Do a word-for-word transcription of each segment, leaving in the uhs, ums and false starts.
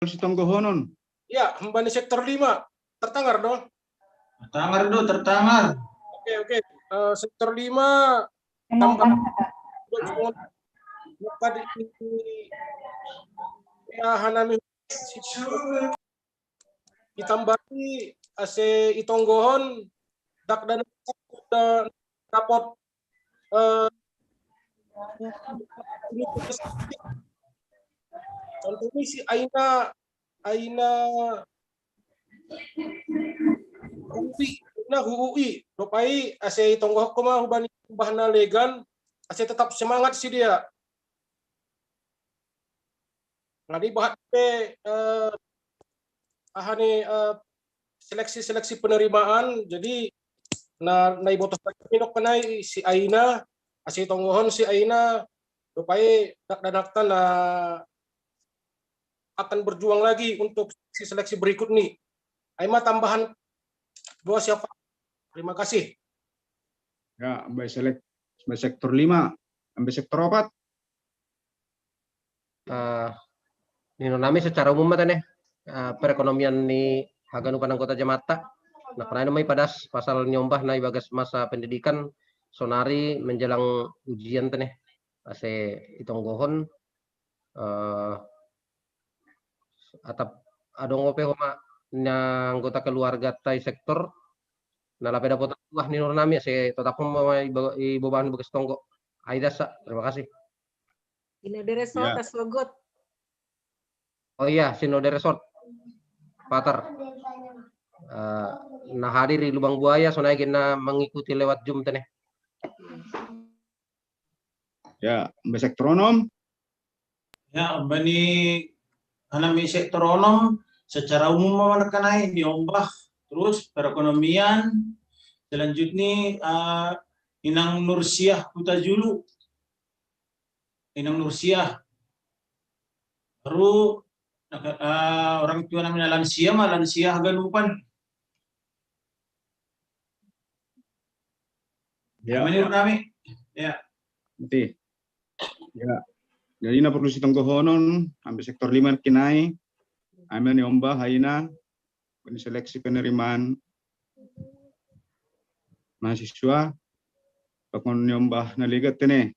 Sitonggohonon. Ya, hambani sektor lima. Tertangar do? Tertangar do, tertangar. Oke, oke. Eh, sektor lima tambah ya, hanami itambahi ase itonggohon dakdanak rapot, eh, contohnya si Aina, Aina Hui, Aina Hui, dopai ase itonggohon koma hubani bahna legan, ase tetap semangat si dia. Nah, di bahat pe, eh, aha ni, eh, seleksi-seleksi penerimaan. Jadi na naibotos lagi minok kenai si Aina, ase itonggohon si Aina, dopai dakdanakta na akan berjuang lagi untuk seleksi-seleksi berikut ni. Ai ma tambahan dua siapa? Terima kasih. Ya, ambai selek, ambai sektor lima, ambai sektor opat. Uh, nino nami secara umum mata nih, uh, perekonomian ni haganupan anggota jamaat. Nah, karena mai padas pasal nyombah na ibagas masa pendidikan sonari menjelang ujian teh nih. Ase itonggohon, uh, atap adong ope homa na anggota keluargata i sektor na lape dapotan tuah ni nurunami ase tetap homa ibobahan ibagas tonggo. Aida sa, terima kasih. Sinode Resort ya. Aslogot. Oh iya, Sinode Resort. Pater. Uh, nah, hadir di Lubang Buaya, sonai gena mengikuti lewat Zoom teh nih. Ya, ambai sektor onom. Ya, bani hanami sektor onom secara umum mana kenai niombah, terus perekonomian, selanjutnya uh, Inang Nursiah Hutajulu. Inang Nursiah. Baru uh, orang tua namanya lansia mah lansia haganupan. Ya. Menurut kami, ya. Nanti. Ya. Jadi na perlu sitonggohonon ambil sektor lima kenai. Ambil niombah Aina, seleksi penerimaan mahasiswa, pakon niombah na legat teh nih.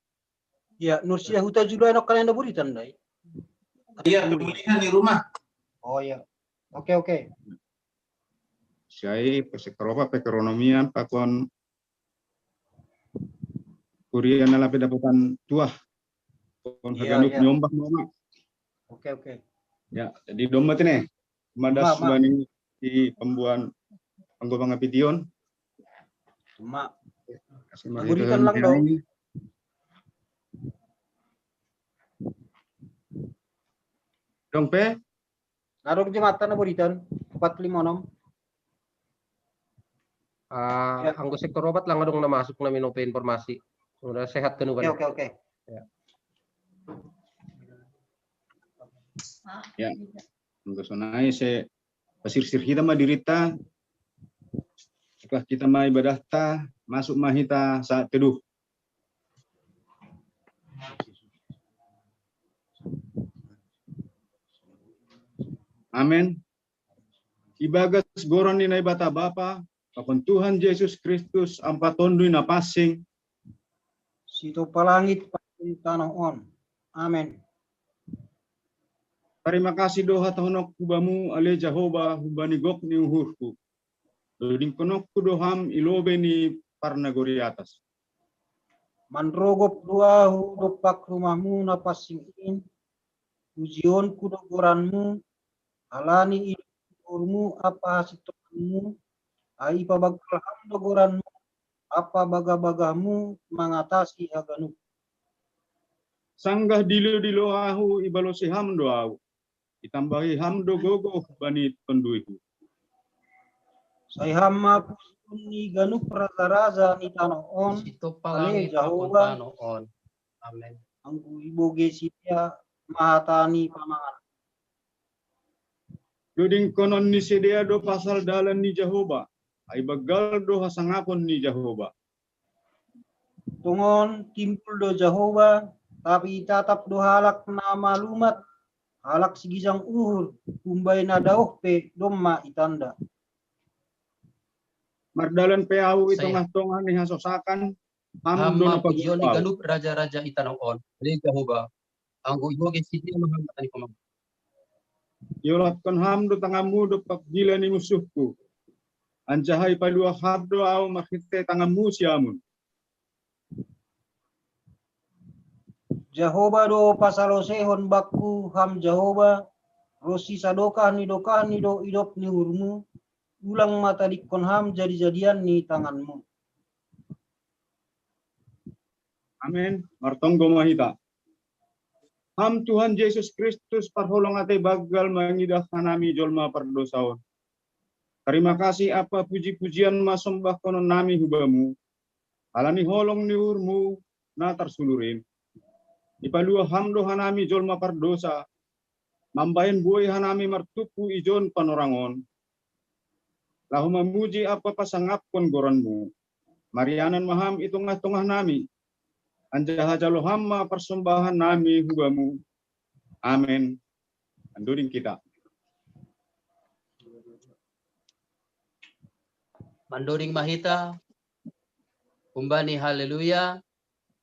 Ya, Nursiah Hutajulu eno kan enda buritan dai. Iya, pemulihan di rumah. Oh ya. Oke, oke. Siai, sektor opat, perekonomian, pakon kuria na lape dapotan tuah. Kon haganuk niombah mama. Oke, oke. Ya, jadi domba tene. Madas bani di pembuan panggo pangapition. Cuma burikan lang dong. Dong pe? Adong jematan na buritan, empat lima enam. Uh, ya. Anggo sektor opat lang adong na masuk na minope informasi. Udah sehat kan? Oke, oke, oke. Ya. Ya. Anggo sonai se pasirsir hita ma dirita. Setelah kita ma ibadahta, masuk ma hita saat teduh. Amen. Ibagas goran ni Naibata Bapa, pakon Tuhan Jesus Kristus, ampa Tonduy Napansing. Sitopa langit pakon tanoh on. Amen. Tarima kasih do hatahononku bamu ale Jahowa hubani gok ni uhurku. Dodingkononku do ham i lobei ni parnagori atas. Manrogop do ahu dompak rumahmu na pansing in, pujionku do goranmu, halani i uhurmu ampa hasintonganmu, ai ipabanggal ham do goranmu, ampa bagah-bagahmu mangatasi haganup. Sanggah dilo-dilo ahu ibalosi ham do ahu, itambahi ham do gogoh bani tonduyhu. Sai ham ma pujion ni ganup raja-raja ni tanoh on, ale Jahowa. Amen. Anggo ibogei sidea ma hata ni pamangan. Dodingkonon ni sidea do pasal dalan ni Jahowa, ai banggal do hasangapon ni Jahowa. Tongon timbul do Jahowa, tapi tatap do halak na malumat Halak sigijang uhur, umbai na daoh pe domma itanda. Mardalan pe ahu i tongah-tongah ni hasosakan, ham do na pagujung ahu. Ganup raja-raja i tanoh on, ale Jahowa, anggo ibogei sidea ma ham mata ni pamangan. Iolaphon ham do tanganmu dompak gila ni musuhku, anjaha ipaluah ham do ahu marhite tanganmu siamun. Jahowa do pasaloseihon bakku, ham Jahowa, ronsi sadokah ni dokahni do idop ni uhurmu, ulang ma tadingkon ham jadi-jadian ni tanganmu. Amen. Martonggo ma hita. Ham Tuhan Jesus Kristus, parholong atei banggal mangidah hanami jolma pardosa on. Tarima kasih ampa puji-pujian ma sombahkononnami hu Bamu, halani holong ni uhurmu na tarsulur in. Ipaluah ham do hanami jolma pardosa, mambahen boi hanami martumpu ijon panorang on, laho mamuji ampa pasangaphon goranmu. Marianan ma ham i tongah-tongahnami, anjaha jalo ham ma parsombahannami hu Bamu. Amen. Mandoding hita. Mandoding ma hita, humbani Haleluya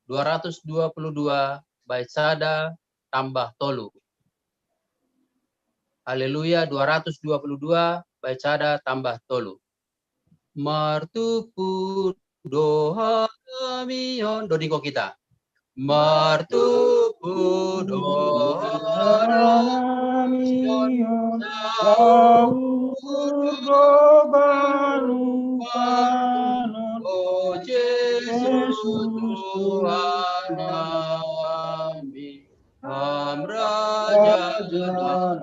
dua ratus dua puluh dua bait sada tambah tolu. Haleluya dua ratus dua puluh dua bait sada tambah tolu. Martumpu do hanami on, dodingkon hita. Martumpu do hanami on, sauhur do ganupan on, o Jesus Tuhan nami, Ham Raja na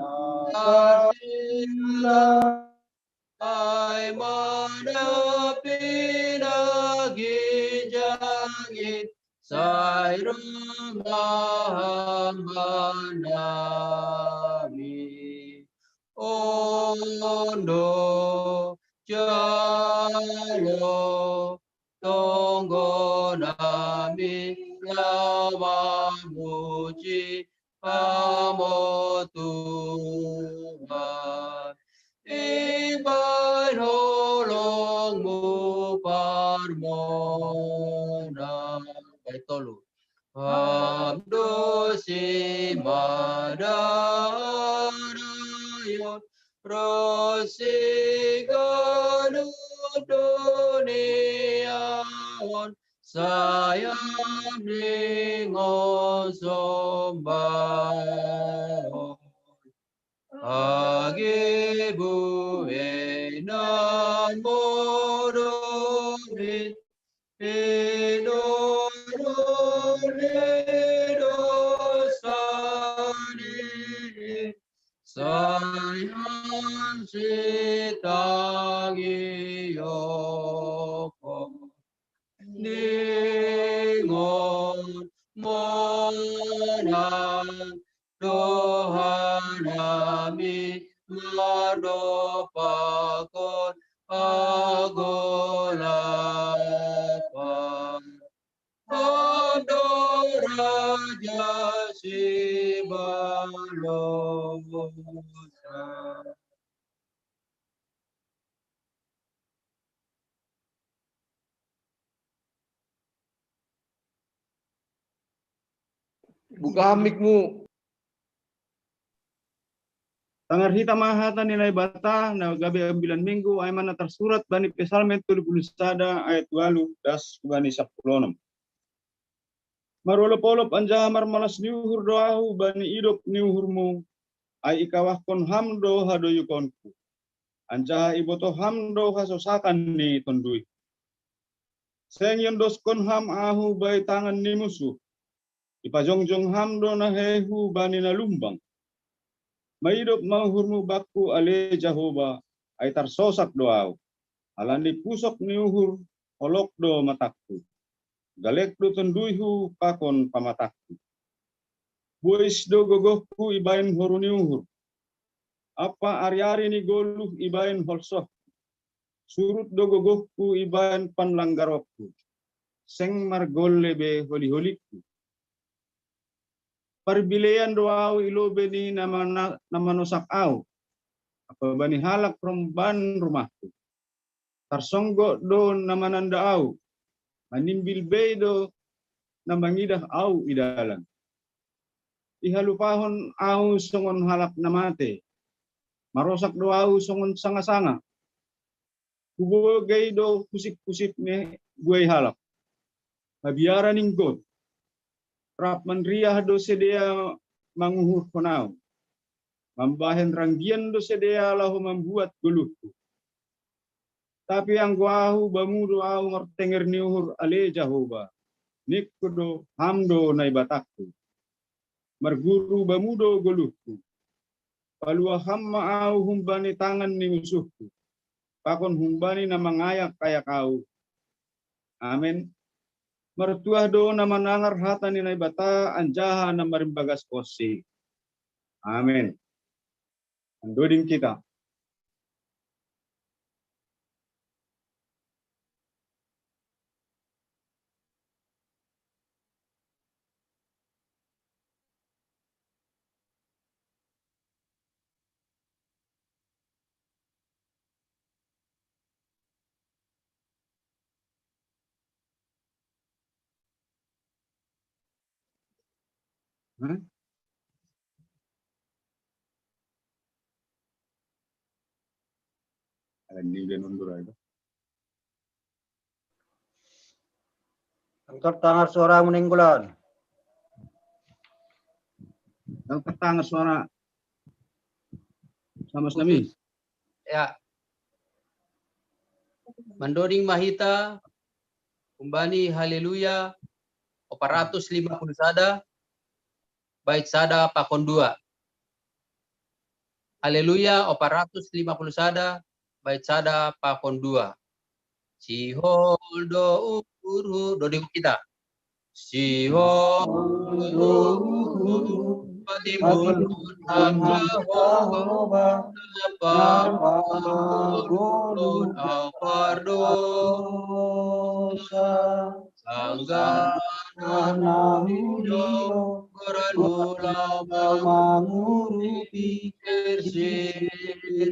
tarsilang. Ai ma na pinaginjang in, sai roh ma ham bannami. On do jalo tonggonami laho mamuji Ham, o Tuhan, imbahen holongmu parmonan. Bait tolu. Ham do simadanayon, ronsi ganup dunia on, sai ham ringot sombahon. Age buei nan modom in, pinodo ni dosa ni, sai ham sitangihon. Ningon ma nang dohanami, mandompakkon hagolapan. Ham do Raja Sibalosan. Buka ham mic-mu. Tangar hita ma hata ni Naibata na gabe ambilan Minggu, ai ma na tarsurat bani Psalmen tolu puluh sada ayat ualu das hubani sampulu onom. Marolopolop anjaha marmalas ni uhur do ahu bani idop ni uhurmu, ai ikawahkon ham do hadoyukonku, anjaha ibotoh ham do hasosakan ni tonduy. Seng iondoskon ham ahu bai tangan ni musuh. Ipajongjong ham do nahehehu bani na lumbang. Maidop ma uhurmu bakku, ale Jahowa, ai tarsosak do ahu. Halani pusok ni uhur holong do matangku. Galek do tonduyhu pakon pamatangku. Bois do gogohku ibahen horu ni uhur, ampa ari-ari ni goluh ibahen holsoh. Surut do gogohku ibahen panlanggaronku. Seng margolle be holi-holingku. Parbilean do au i lobei ni na manosak au, ampa bani halak romban rumahku. Tarsonggot do na mananda au, manimbil bei do na mangidah au i dalan. Ihalupahon au songon halak na mate, marosak do au songon sanga-sanga. Hubogei do husip-husip ni buei halak, habiaran inggot. Rap manriah do sidea manguhurhon au, mambahen ranggian do sidea laho mambuat goluhku. Tapi anggo ahu, bamu do ahu martenger ni uhur, ale Jahowa, ningku do, Ham do Naibatangku. Marguru bamu do goluhku. Paluah Ham ma ahu humbani tangan ni musuhku, pakon humbani na mangayak-ayak ahu. Amen. Martuah do na manangar hata ni Naibata anjaha na marimbagas konsi. Amen. Mandoding kita. Hah? Ada ni dia nundur aja. Angkat tangan suara meninggulan. Angkat tangan suara. Sama-sama. Ya. Mandoding ma hita, humbani Haleluya, opat ratus lima puluh sada, bait sada pakon dua. Haleluya, opat ratus lima puluh sada, bait sada pakon dua. Sihol do uhurhu, doding kita. Sihol do uhurhu, patimbulhon Ham Jahowa, na pargoluhon au pardosa. Sanggah na hudilo, goranmu laho mangurupi, ersin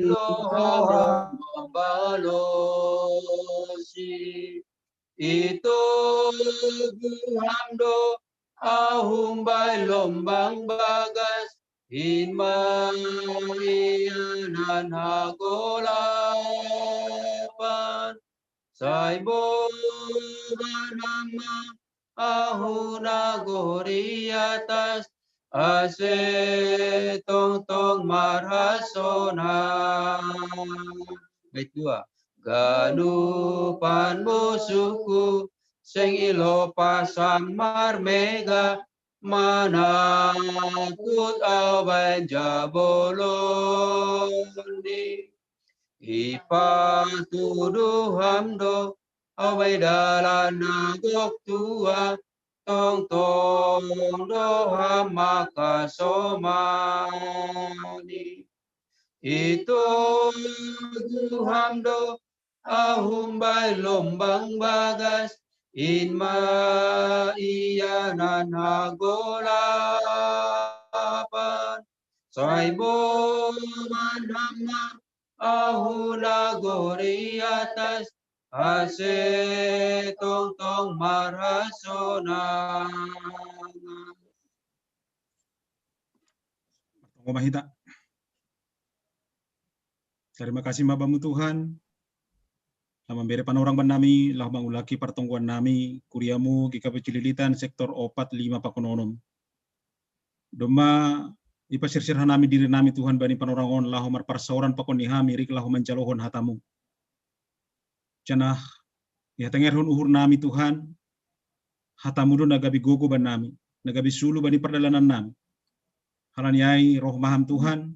do Ham mambalosi. Itogu Ham do ahu umbahen lombang bagas, in ma ianan hagolapan. Sai boban Ham ma ahu nagori atas, ase tongtong marhasoman. Bait dua. Ganupan musuhku seng ilopas Ham marmega, manakut au bahen jabolonni. Ipatuduh Ham do au bahen dalan na gok tua, tongtong do Ham mangkasomani. Itogu Ham do ahu umbahen lombang bagas, in ma ianan hagolapan. Sai boban Ham ma ahu nagori atas, ase tongtong marhasoman. Martonggo ma hita. Tarima kasih ma Bamu Tuhan, na mambere panorang bannami laho mangulahi partonggoannami, kuriamu G K P C Cililitan sektor opat, lima pakon onom. Domma ipasirsir hanami dirinami Tuhan bani panorang on laho marparsaoran pakon ni hami rik laho manjalohon hatamu. Janah ihatengerhon uhurnami Tuhan, hatamu do na gabe gogo bannami, na gabe sulu bani pardalanannami. Halani ai roh ma Ham Tuhan,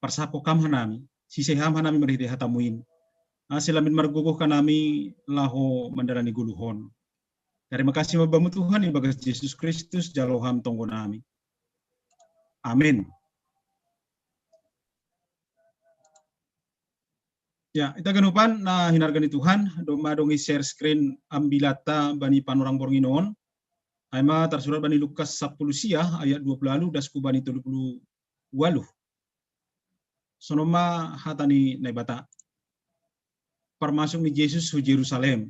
parsahapkon Ham hanami, siseham hanami marhitei hatamu in. Ase lambin margogoh hanami laho mandalani goluh on. Tarima kasih ma Bamu Tuhan, ibagas Jesus Kristus jalo Ham tonggonami. Amin. Ya, ita ganupan na hinarga ni Tuhan, domma dong i share screen ambilatta bani panorang borngin on. Ai ma tarsurat bani Lukas sapuluh sia ayat dua puluh waluh das ku bani tolu puluh waluh. Sonon ma hata ni Naibata. Parmasuk ni Jesus hu Jerusalem.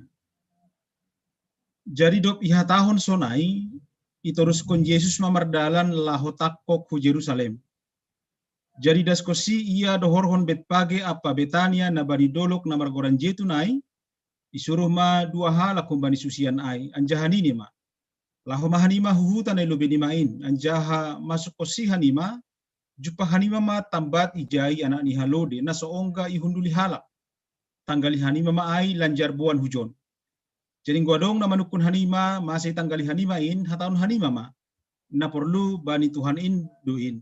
Jadi dob ihatahon sonai, itoruskon Jesus ma mardalan laho tangkok hu Jerusalem. Jadi daskonsi ia dohorhon Betpage ampa Betania na bani dolok na margoran Jetun ai, isuruh ma dua halak humbani susian ai, anjaha nini ma: Laho ma hanima hu huta na i lobei nima in, anjaha masukkonsi hanima, jumpah hanima ma tambat ijai anak ni halode, na so ongga ihunduli halak. Tanggali hanima ma ai lanjar boan hujon. Jadi anggo adong na manungkun hanima, mase tanggali hanima in, hatahon hanima ma: Na porlu bani Tuhan in do in.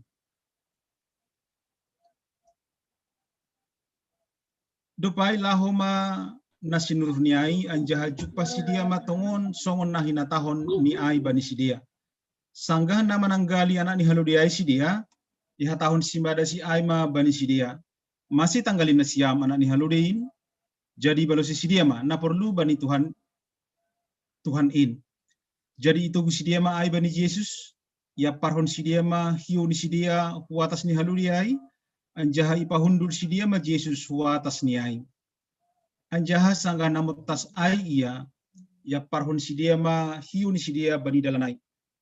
Dob ai laho ma na sinuruh ni ai, anjaha jumpah sidea ma tongon songon na hinatahon ni ai bani sidea. Sanggah na mananggali anak ni halode ai sidea, ihatahon simbada si ai ma bani sidea: Mase tanggali nasiam anak ni halode in? Jadi balosi sidea ma: Na porlu bani Tuhan, Tuhan in. Jadi itogu sidea ma ai bani Jesus, iamparhon sidea ma hiou ni sidea hu atas ni halode ai, anjaha ipahundul sidea ma Jesus hu atas ni ai. Anjaha sanggah na montas ai ia, iamparhon sidea ma hiou ni sidea bani dalan ai.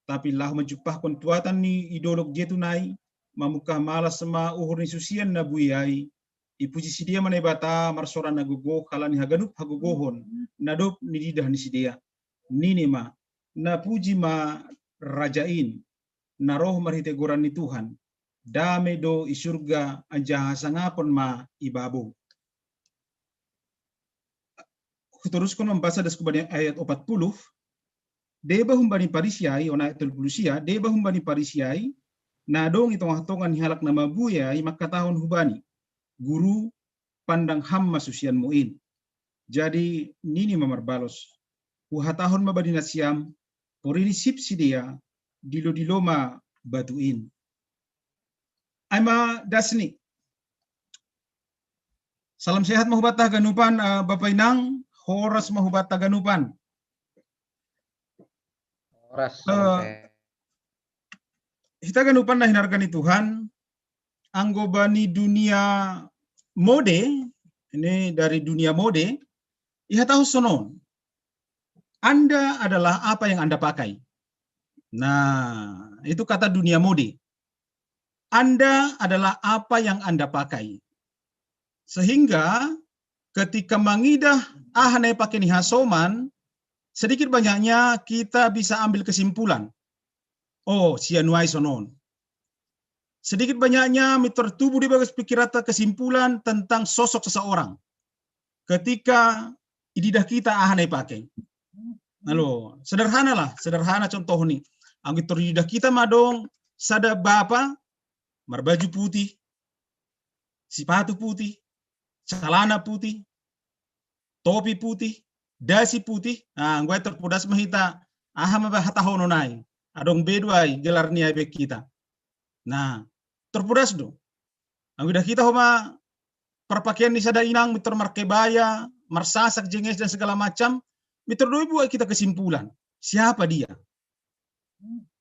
Tapi laho manjumpahkon tuatan ni i dolok Jetun ai, mamungkah malas ma uhur ni susian na bui ai, ipuji sidea ma Naibata marsora na gogo halani haganup hagogohon na dob nididah ni sidea. Nini ma: Na puji ma Raja in, na roh marhite goran ni Tuhan, dame do i surga anjaha hasangapon ma i babou. Hutoruskon mambasa das ku bani ayat opat puluh, deba humbani Parisi ai, on ayat tolu puluh sia, deba humbani Parisi ai, na adong i tongah-tongah ni halak na mabue ai mangkatahon hubani: Guru, pandang ham ma susianmu in. Jadi nini ma marbalos: Huhatahon ma bani nasiam, porini sip sidea, dilo-dilo ma batu in. Ai ma das ni. Salam sehat ma hubanta haganupan, eh, Bapa Inang, horas ma hubanta haganupan. Horas, salam Eh, sehat. Hita haganupan na hinarga ni Tuhan, anggo bani dunia mode, ini dari dunia mode, ihatahon sonon: Anda adalah apa yang Anda pakai. Nah, itu kata dunia mode. Anda adalah apa yang Anda pakai. Sehingga ketika mangidah aha na ipake ni hasoman, sedikit banyaknya kita bisa ambil kesimpulan. Oh, si anu ai sonon. Sedikit banyaknya mintor tubu di bagas pikiranta kesimpulan tentang sosok seseorang ketika ididah kita aha na ipake. Alo, sederhana lah, sederhana contoh ni. Anggo mintor ididah kita ma adong sada bapa marbaju putih, sipatu putih, calana putih, topi putih, dasi putih. Nah, anggo ai torpodas ma hita, aha ma hatahonon ai? Adong be do ai gelar ni ai be hita. Nah, torpodas do. Anggo idah hita homa parpakean ni sada inang mintor markebaya, marsasak, jenges dan segala macam, mintor do i buat kita kesimpulan siapa dia.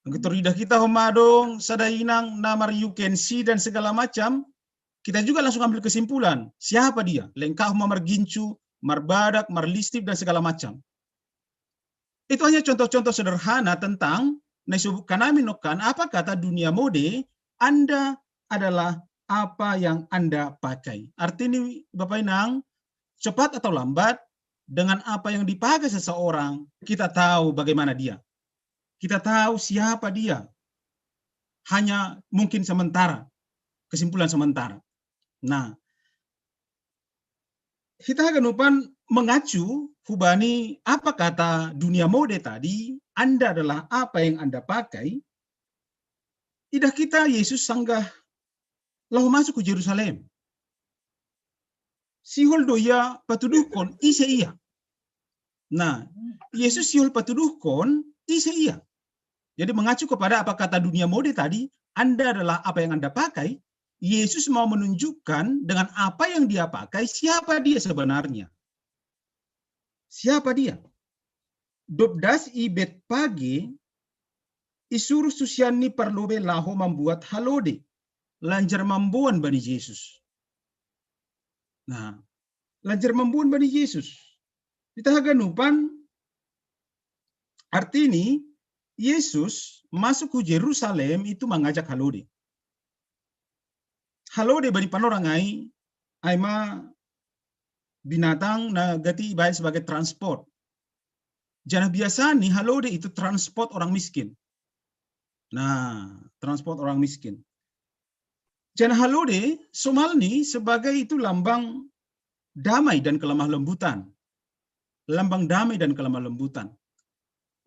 Anggo mintor idah hita homa adong sada inang na mar-U K N C dan segala macam, kita juga langsung ambil kesimpulan siapa dia. Lengkap homa margincu, marbadak, marlistip dan segala macam. Itu hanya contoh-contoh sederhana tentang na isebutkan nami nongkan apa kata dunia mode, Anda adalah apa yang Anda pakai. Arti ni Bapak Inang, cepat atau lambat, dengan apa yang dipakai seseorang, kita tahu bagaimana dia. Kita tahu siapa dia. Hanya mungkin sementara, kesimpulan sementara. Nah, hita haganupan mengacu hubani apa kata dunia mode tadi, Anda adalah apa yang Anda pakai. Idah kita Yesus sanggah laho masuk hu Jerusalem. Sihol do ia patuduhkon ise ia. Nah, Yesus sihol patuduhkon ise ia. Jadi mengacu kepada apa kata dunia mode tadi, Anda adalah apa yang Anda pakai, Yesus mau menunjukkan dengan apa yang dia pakai siapa dia sebenarnya. Siapa dia? Dob das i Betpage, isuruh susianni parlobe laho mambuat halode. Lanjar mamboan bani Jesus. Nah, lanjar mamboan bani Jesus. Di tahaganupan, artini Yesus masuk hu Jerusalem itu mangajak halode. Halode bani panorangai, aima binatang na gati ibaen sebagai transport. Janah biasani halode itu transport orang miskin. Nah, transport orang miskin. Janah halode somalni sebagai itu lambang damai dan kelemah lembutan. Lambang damai dan kelemah lembutan.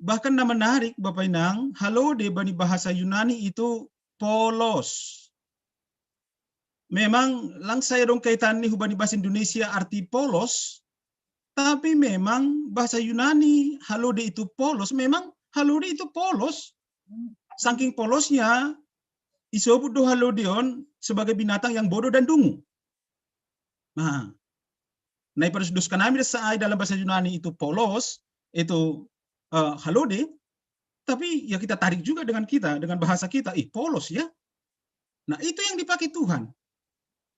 Bahkan na menarik, Bapak Inang, halode bani bahasa Yunani itu polos. Memang lang saya dong kaitanni hubani bahasa Indonesia arti polos, tapi memang bahasa Yunani halode itu polos, memang halode itu polos. Saking polosnya, isobut do halode on sebagai binatang yang bodoh dan dungu. Nah, na ipadusdus kanami dasa ai dalam bahasa Yunani itu polos, itu eh, halode, tapi ya kita tarik juga dengan kita, dengan bahasa kita, ih polos ya. Nah, itu yang dipakai Tuhan.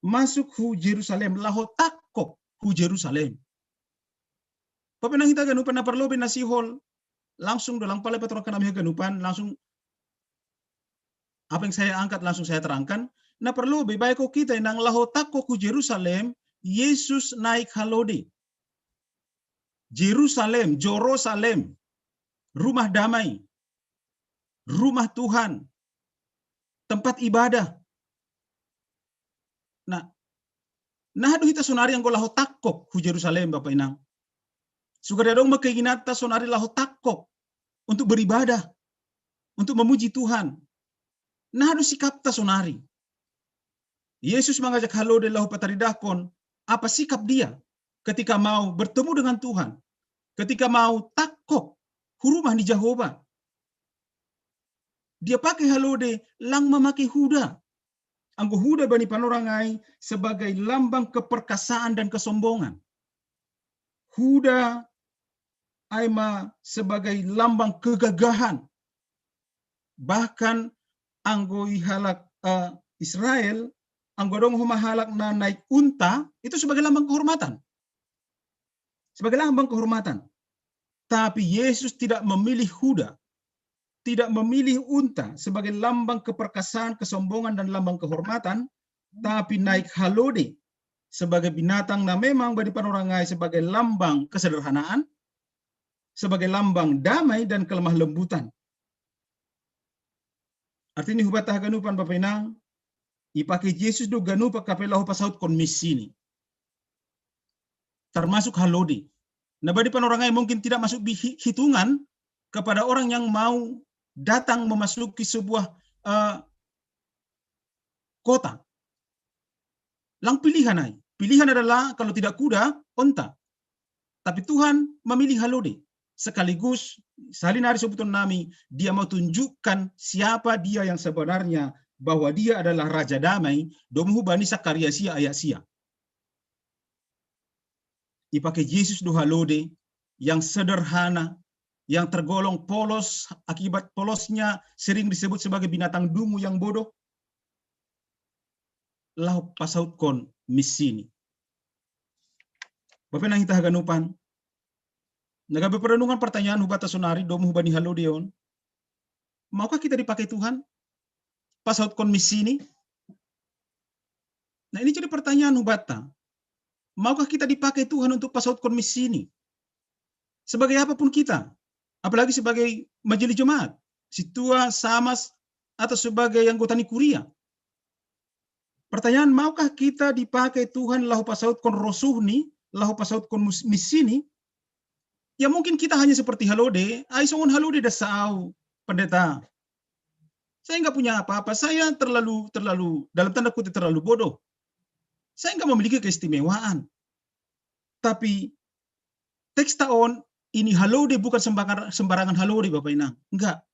Masuk hu Jerusalem, laho takkok hu Jerusalem. Papenang hita ganupan na parlobe na sihol, langsung dalam pale paturan kanami haganupan, langsung apa yang saya angkat langsung saya terangkan. Na parlobe bae ko kita nang laho takkok hu Jerusalem, Yesus naik halode. Jerusalem, Jerusalem, rumah damai, rumah Tuhan, tempat ibadah. Nah, nah do hita sonari anggo laho takkok hu Jerusalem, Bapak Inang. Sugada dong ma keinginanta sonari laho takkok untuk beribadah, untuk memuji Tuhan. Nah do sikapta sonari. Yesus mangajak halode laho pataridahkon apa sikap dia ketika mau bertemu dengan Tuhan, ketika mau takkok hu rumah ni Jahowa. Dia pakai halode lang mamake huda. Anggo huda bani panorangai sebagai lambang keperkasaan dan kesombongan. Huda aima sebagai lambang kegagahan. Bahkan anggo i halak eh, Israel, anggo dong homa halak na naik unta, itu sebagai lambang kehormatan. Sebagai lambang kehormatan. Tapi Yesus tidak memilih huda, tidak memilih unta sebagai lambang keperkasaan, kesombongan, dan lambang kehormatan, tapi naik halode sebagai binatang na memang bani panorangai sebagai lambang kesederhanaan, sebagai lambang damai dan kelemah lembutan. Artini hubata haganupan Bapak Inang, ipake Jesus do ganup angka pe laho pasautkon missini. Termasuk halode. Na bani panorangai mungkin tidak masuk hitungan kepada orang yang mau datang memasuki sebuah uh, kota. Lang pilihan ai. Pilihan adalah kalau tidak kuda, onta. Tapi Tuhan memilih halode. Sekaligus salinari sobuton nami, dia mau tunjukkan siapa dia yang sebenarnya, bahwa dia adalah Raja Damai, domu hubani Sakaria sia ayat sia. Ipake Jesus do halode yang sederhana, yang tergolong polos akibat polosnya sering disebut sebagai binatang dungu yang bodoh. Laho pasautkon missini. Bapak Inang hita haganupan, na gabe perenungan pertanyaan hubata sonari domu hubani halode on. Maukah kita dipakai Tuhan pasautkon missini? Nah, ini jadi pertanyaan hubata. Maukah kita dipakai Tuhan untuk pasautkon missini? Sebagai apapun kita, apalagi sebagai majelis jemaat, situa, samas, atau sebagai anggota ni kuria. Pertanyaan, maukah kita dipakai Tuhan laho pasautkon rosuhni, laho pasautkon missini? Ya mungkin kita hanya seperti halode, ai songon halode dasa au, pendeta. Saya nggak punya apa-apa, saya terlalu terlalu dalam tanda kutip terlalu bodoh. Saya nggak memiliki keistimewaan. Tapi teks taon ini halode bukan sembarangan halode Bapak Inang. Enggak.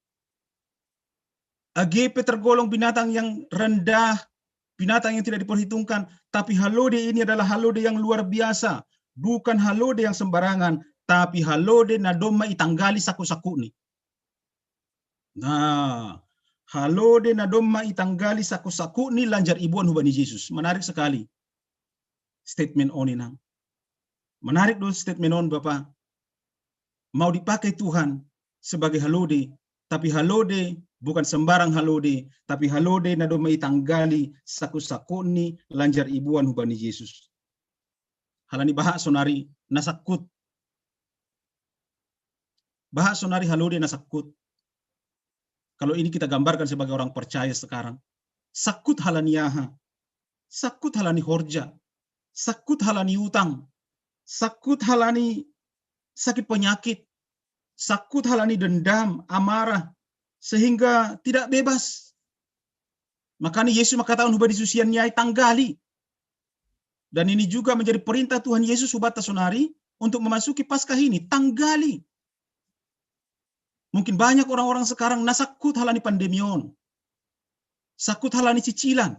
Age pe tergolong binatang yang rendah, binatang yang tidak diperhitungkan, tapi halode ini adalah halode yang luar biasa. Bukan halode yang sembarangan, tapi halode na domma itanggali saku-sakuni. Nah, halode na domma itanggali saku-sakuni lanjar iboan hubani Jesus. Menarik sekali statement on inang. Menarik do statement on, Bapak. Mau dipakai Tuhan sebagai halode, tapi halode bukan sembarang halode, tapi halode na domma itanggali saku-sakuni lanjar iboan hubani Jesus. Halani baha sonari na sakkut. Baha sonari halode na sakkut. Kalau ini kita gambarkan sebagai orang percaya sekarang. Sakkut halani aha? Sakkut halani horja. Sakkut halani utang. Sakkut halani sakit penyakit. Sakkut halani dendam, amarah. Sehingga tidak bebas. Makanya Yesus mengatakan hubani susian niai tanggali. Dan ini juga menjadi perintah Tuhan Yesus hubata sonari untuk memasuki Paskah ini. Tanggali. Mungkin banyak orang-orang sekarang na sakkut halani pandemi on. Sakkut halani cicilan.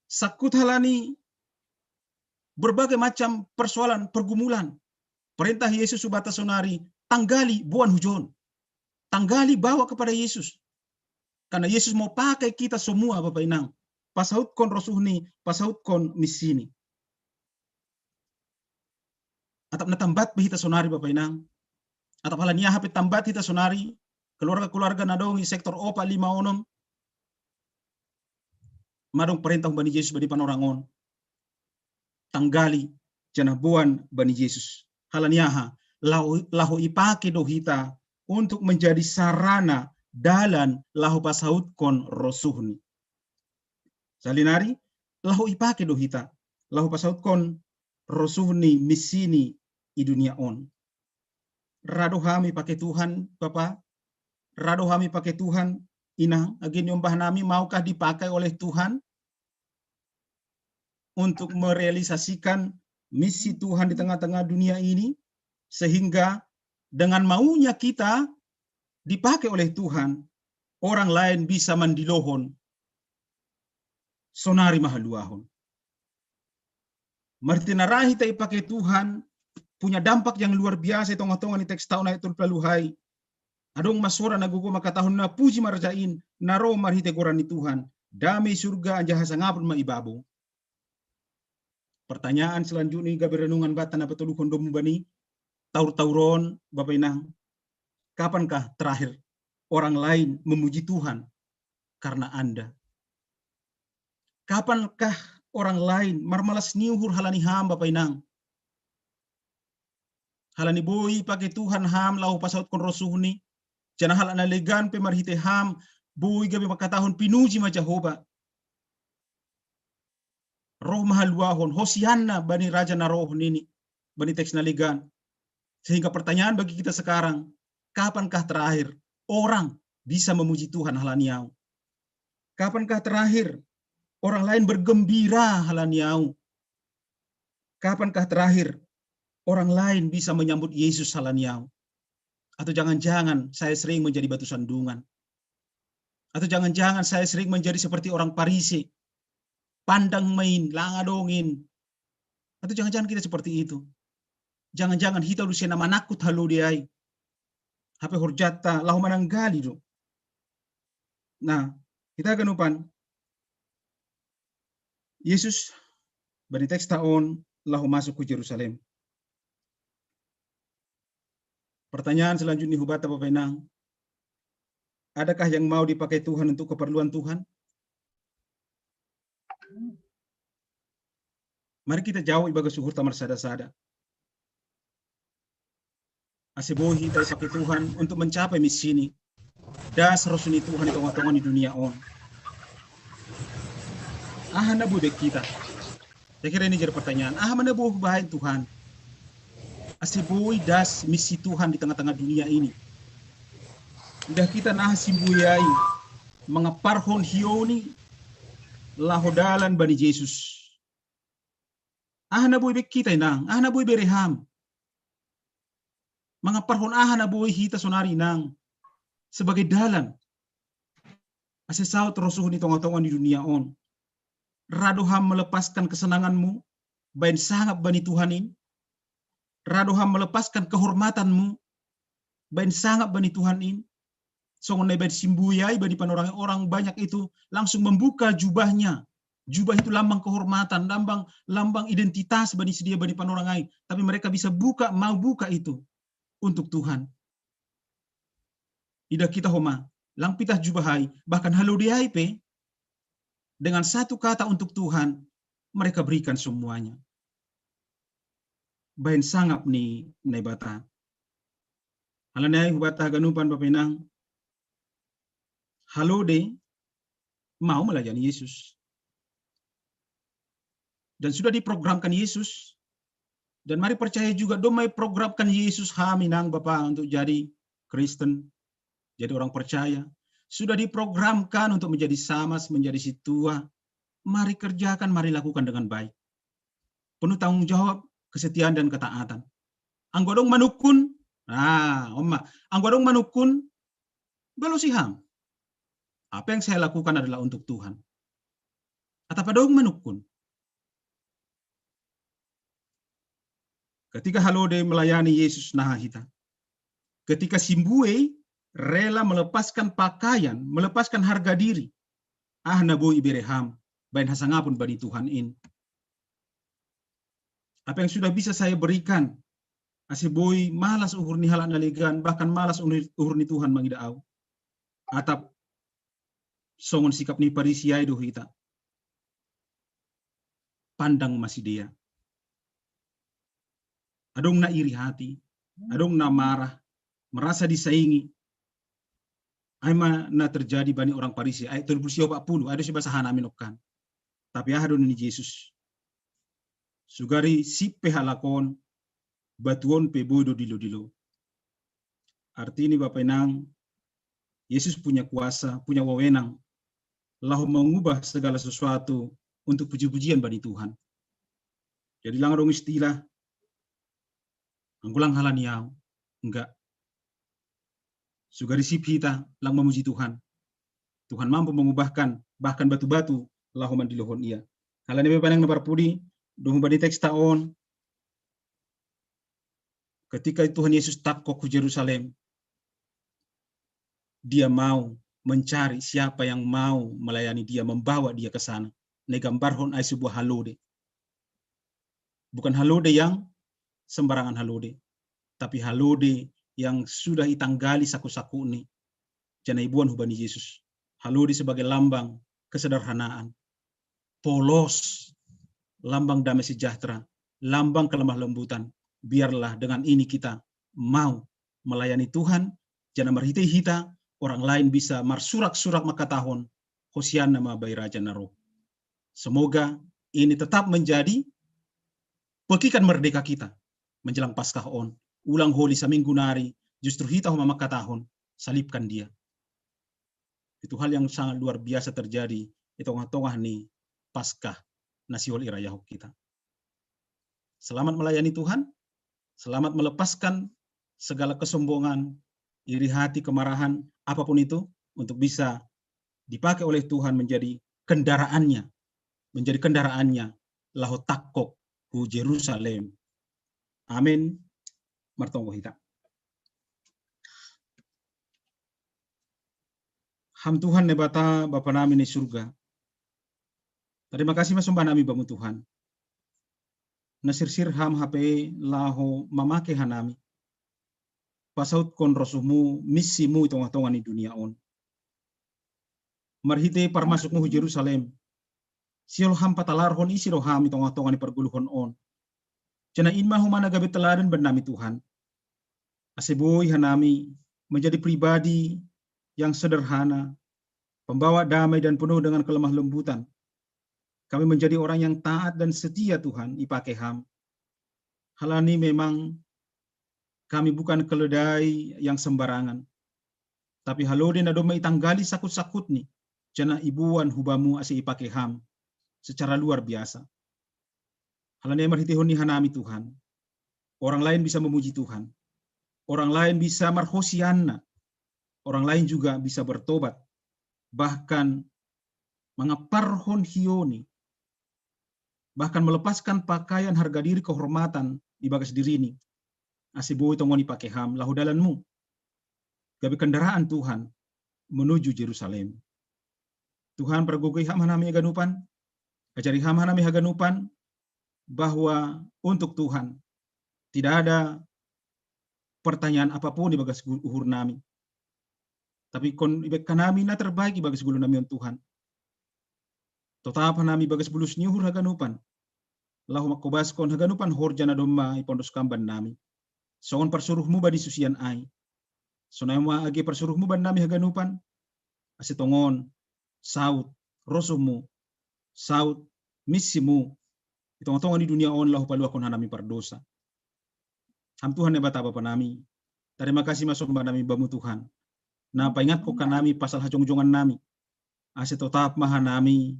Sakkut halani berbagai macam persoalan, pergumulan. Perintah Yesus hubata sonari, tanggali boan hujon. Tanggali bawa kepada Yesus. Karena Yesus mau pakai kita semua, Bapak Inang. Pasautkon rosuhni, pasautkon missini. Atap na tambat pe hita sonari, Bapak Inang. Atap halani aha pe tambat hita sonari, keluarga-keluarga na dong i sektor opat, lima, onom. Ma dong perintah hubani Jesus bani panorang on. Tanggali, janah boan bani Jesus. Halani aha? Laho, laho ipake do hita untuk menjadi sarana, dalan laho pasautkon rosuhni. Salinari, laho ipake do hita laho pasautkon rosuhni, missini i dunia on. Ra do ham ipake Tuhan, Bapa? Ra do ham ipake Tuhan, Inang? Age niombah nami, maukah dipakai oleh Tuhan untuk merealisasikan misi Tuhan di tengah-tengah dunia ini, sehingga dengan maunya kita dipakai oleh Tuhan, orang lain bisa mandilohon sonari ma haluahon. Marhite na ra hita ipake Tuhan, punya dampak yang luar biasa i tonga-tonga ni teks taon ayat tolu pulu hai. Adong ma sora na gogo mangkatahon: Na puji ma Raja in, na ro marhite goran ni Tuhan. Dame i surga anjaha hasangapon ma i babou. Pertanyaan selanjutnya gabe renungan banta na patoluhon domu bani taur-taur on, Bapa Inang. Kapankah terakhir orang lain memuji Tuhan karena Anda? Kapankah orang lain marmalas ni uhur halani ham, Bapa Inang? Halani boi ipake Tuhan ham laho pasautkon rosuhni, janah halak na legan pe marhite ham boi gabe mangkatahon: Pinuji ma Jahowa. Roh ma haluahon, Hosianna bani Raja na roh nini, bani teks na legan. Sehingga pertanyaan bagi kita sekarang, kapankah terakhir orang bisa memuji Tuhan halani au? Kapankah terakhir orang lain bergembira halani au? Kapankah terakhir orang lain bisa menyambut Yesus halani au? Atau jangan-jangan saya sering menjadi batu sandungan? Atau jangan-jangan saya sering menjadi seperti orang Parisi? Pandang ma in, langa dong in. Atau jangan-jangan kita seperti itu? Jangan-jangan hita ulu sian na manakkut halode ai. Hape horjanta laho mananggali do. Nah, hita ganupan, Yesus bani teks taon laho masuk hu Jerusalem. Pertanyaan selanjutnya hubata, Bapa Inang, adakah yang mau dipakai Tuhan untuk keperluan Tuhan? Mari kita jawab ibagas uhurta marsada-sada. Ase boi hita ipake Tuhan untuk mencapai misi ni das rosuh ni Tuhan i tonga-tonga ni dunia on. Aha na boi bahen hita? Saya kira ini jadi pertanyaan. Aha ma na boi hubahen Tuhan ase boi das misi Tuhan di tengah-tengah dunia ini? Nda hita na simbuei mangamparhon hiou ni laho dalan bani Jesus. Aha na boi bahen hita, Inang? Aha na boi bere ham? Mangamparhon aha na boi hita sonari, Inang, sebagai dalan ase saut rosuh ni tonga-tonga ni dunia on? Ra do ham melepaskan kesenanganmu bahen sangap bani Tuhan in? Ra do ham melepaskan kehormatanmu bahen sangap bani Tuhan in? songon na ibaen simbuyai bani panorangai, orang banyak itu langsung membuka jubahnya. Jubah itu lambang kehormatan, lambang lambang identitas bani si dia bani panorangai. Tapi mereka bisa buka, mau buka itu untuk Tuhan. Ida kita homa, lang pitah jubahai, bahkan halodeai pe, dengan satu kata untuk Tuhan, mereka berikan semuanya. Baen sangap ni Naibata. Halani ai hubatah ganupan bapenang, halode mau melayani Yesus. Dan sudah diprogramkan Yesus. Dan mari percaya juga, domai programkan Yesus hami nang Bapa untuk jadi Kristen, jadi orang percaya. Sudah diprogramkan untuk menjadi samas, menjadi situa. Mari kerjakan, mari lakukan dengan baik. Penuh tanggung jawab, kesetiaan dan ketaatan. Anggo adong manungkun, nah, oma, anggo adong manungkun, balosi ham. Apa yang saya lakukan adalah untuk Tuhan. Atau pada manungkun. Ketika halode melayani Yesus naha hita. Ketika simbuyai rela melepaskan pakaian, melepaskan harga diri. Ah, na boi ibere ham, baen hasangapon bani Tuhan in. Apa yang sudah bisa saya berikan, ase boi malas uhur ni halak na legan, bahkan malas uhur ni Tuhan mangida au. Atap songon sikap ni Parisi ai do hita. Pandang ma sidea. Adong na iri hati, adong na marah, merasa disaingi. Ai ma na terjadi bani orang Parisi, ayat tolu puluh sia opat puluh, ai do sibasa hanami nongkan. Tapi aha do ni Yesus? Sugari sip pe halak on, batu on pe boi do dilo-dilo. Artini Bapa Inang, Yesus punya kuasa, punya wewenang, laho mengubah segala sesuatu untuk puji-pujian bani Tuhan. Jadi lang adong istilah, anggo lang halani au, enggak. Sugari sip hita lang mamuji Tuhan. Tuhan mampu mengubahkan bahkan batu-batu laho mandilohon ia. Halani Bapa Inang na parpudi, dung hubani teksta on, ketika Tuhan Yesus tangkok hu Jerusalem, dia mau mencari siapa yang mau melayani dia, membawa dia ke sana. Na igambarhon ai sebuah halode. Bukan halode yang sembarangan halode, tapi halode yang sudah itanggali saku-sakuni, janah iboan hubani Yesus. Halode sebagai lambang kesederhanaan. Polos, lambang damai sejahtera, lambang kelemah lembutan. Biarlah dengan ini kita mau melayani Tuhan, janah marhitei hita, orang lain bisa marsurak-surak mangkatahon, Hosianna ma bai Raja na ro. Semoga ini tetap menjadi pekikan merdeka kita menjelang Paskah on. Ulang holi saminggu nari, justru hita homa mangkatahon, salibkan dia. Itu hal yang sangat luar biasa terjadi di tongah-tongah ni Paskah na sihol irayahon hita. Selamat melayani Tuhan, selamat melepaskan segala kesombongan, iri hati, kemarahan, apapun itu, untuk bisa dipakai oleh Tuhan menjadi kendaraannya, menjadi kendaraannya laho tangkok hu Jerusalem. Amin. Martonggo hita. Ham Tuhan Naibata, Bapa nami ni surga. Tarima kasih ma sombah nami Bamu Tuhan. Na sirsir Ham hape laho mamake hanami pasautkon rosuhMu, misiMu i tongah-tongah ni dunia on. Marhitei parmasukMu hu Jerusalem, sihol Ham patalarhon ise do hami tongah-tongah ni pargoluhon on. Janah in ma homa na gabe teladan bannami Tuhan. Ase boi hanami menjadi pribadi yang sederhana, pembawa damai dan penuh dengan kelemah lembutan. Kami menjadi orang yang taat dan setia Tuhan, ipake Ham. Halani memang kami bukan keledai yang sembarangan, tapi halode na domma itanggali sakut-sakutni, janah iboan hu Bamu ase ipake Ham secara luar biasa. Halani marhiteihon ni hanami Tuhan, orang lain bisa memuji Tuhan, orang lain bisa marhosianna, orang lain juga bisa bertobat, bahkan mangamparhon hioni, bahkan melepaskan pakaian harga diri kehormatan di bagas dirini, ase boi tongon ipake Ham laho dalanMu. Gabe kendaraan Tuhan, menuju Jerusalem. Tuhan, pargogohi Ham hanami haganupan, ajari Ham hanami haganupan, bahwa untuk Tuhan tidak ada pertanyaan apapun ibagas uhur nami. Tapi kon ibagas nami na terbaik ibagas gulu nami on Tuhan. Totap hanami ibagas bulus ni uhur haganupan. Laho mangkobaskon haganupan horja na domma ipondos Kam bannami. Songon parsuruhmu bani susian ai. Sonai ma age parsuruhmu bannami haganupan. Ase tongon, saut, rosuhmu, saut, missimu, di tonga-tonga ni dunia on laho paluahkon hanami pardosa. Ham Tuhan Naibata Bapa nami, tarima kasih ma somba nami Bamu Tuhan. Na paingatkon hanami pasal hajongjongan nami. Ase totap ma hanami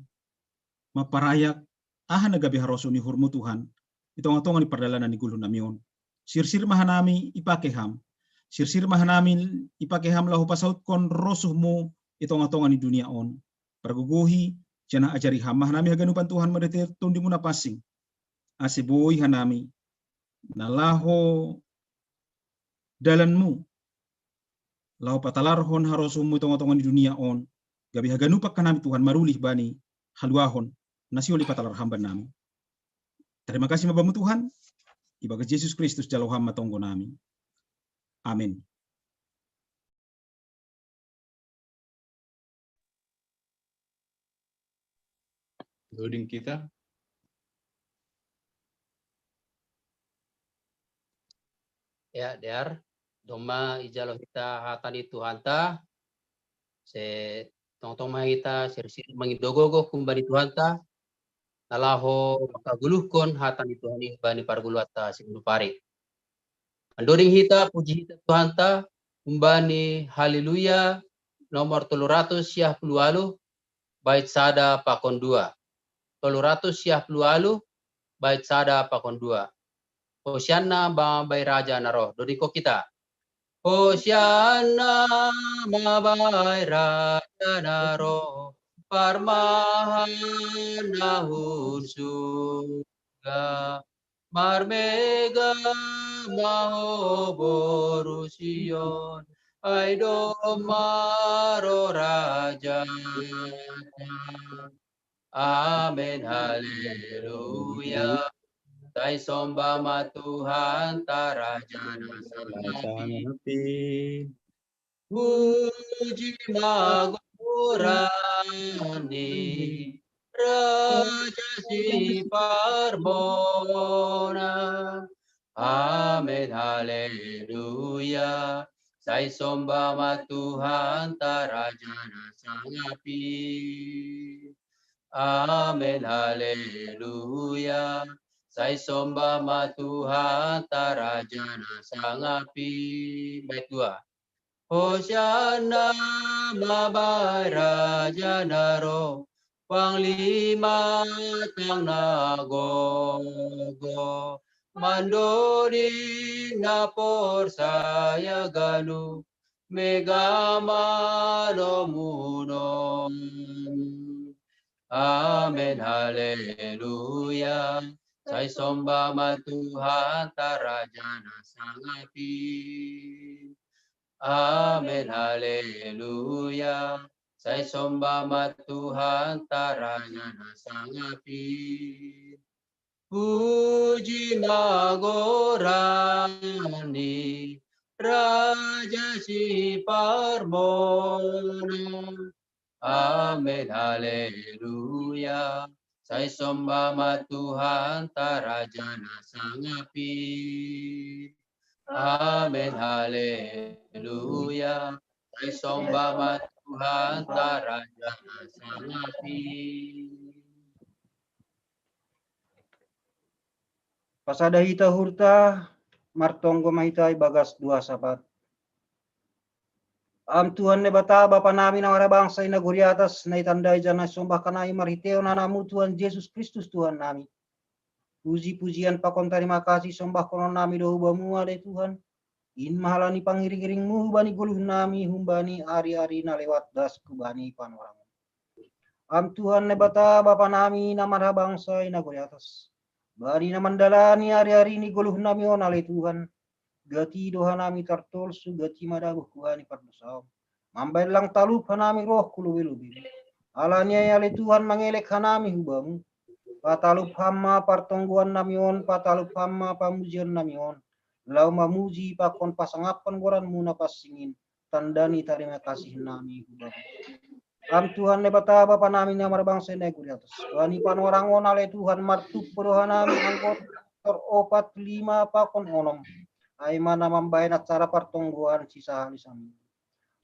mamparayak aha na gabe harosuh ni uhurmu Tuhan, di tonga-tonga ni pardalanan ni gulu nami on. Sirsir ma hanami ipake Ham. Sirsir ma hanami ipake Ham laho pasautkon rosuhmu di tonga-tonga ni dunia on. Pargogohi, janah ajari Ham ma hanami haganupan Tuhan marhitei Tondimu na pansing. Ase boi hanami, na laho dalanmu, laho patalarhon harosuhmu di tonga-tonga ni dunia on, gabe haganupan hanami Tuhan marulih bani haluahon, na sihol ipatalar Ham bannami. Tarima kasih ma Bamu Tuhan, ibagas Jesus Kristus jalo Ham ma tonggo nami. Amin. Loading kita. Ya, dear. Domma ijalo hita hata ni Tuhanta, se tongtong ma hita sirsir mangido gogo humbani Tuhanta, na laho mangkaguluhkon hata ni Tuhan i bani parguluanta singgurup ari. Mandoding hita puji hita Tuhanta humbani Haleluya nomor tolu ratus siah puluh waluh, bait sada pakon dua. Tolu ratus siah puluh waluh, bait sada pakon dua. Hosianna ma bai Raja na roh. Dodingkon hita. Hosianna ma bai Raja na roh, parmahan na hun surga. Marmega ma ho boru Sion, ai domma ro Raja. Amen, haleluya. Sai somba ma Tuhanta Raja na sangapi. Puji ma goran ni Raja si parmona. Amen, haleluya. Sai somba ma Tuhanta Raja na sangapi. Amen, haleluya. Sai somba ma Tuhanta Raja na sangapi. Bait dua. Hosianna ma bai Raja na ro, panglima tang na gogo, mandoding na porsaya ganup, mega ma lomunon. Amen, haleluya. Sai somba ma Tuhanta Raja na sangapi. Amen, haleluya. Sai somba ma Tuhanta Raja na sangapi. Puji ma goran ni Raja si parmona. Amen, haleluya. Sai somba ma Tuhanta Raja na sangapi. Amen, haleluya. Sai somba ma Tuhanta Raja na sangapi. Pasada hita uhurta, martonggo ma hita ibagas dua sabat. Am Tuhan Naibata, Bapa nami na marhabangsa i nagori atas, na itandai janah isombahkon nami marhiteion Anakmu Tuhan Jesus Kristus Tuhan nami. Puji-pujian pakon tarima kasih isombahkon nami do hu Bamu ale Tuhan. In ma halani pangiring-iringmu hubani goluh nami humbani ari-ari na lewat das hubani panorang. Am Tuhan Naibata Bapa nami na marhabangsa i nagori atas. Bani na mandalani ari-ari ni goluh nami on ale Tuhan. Gati do hanami tartolsu, gati ma dabuh hubani pardosaon. Mambaen lang talup hanami roh ku lobi-lobi. Alani ai ale Tuhan mangelek hanami hu Bamu. Patalup Ham ma partonggoan nami on, patalup Ham ma pamujion nami on. Laho mamuji pakon pasangaphon goran-Mu na pansing in, tanda ni tarima kasih nami hu Bamu. Am Tuhan Naibata Bapa nami na marbangsa i nagori atas. Bani panorang on ale Tuhan martumpu do hanami anggo tor opat lima pakon onom. Ai ma na mambaen acara partonggoan sisahali sami.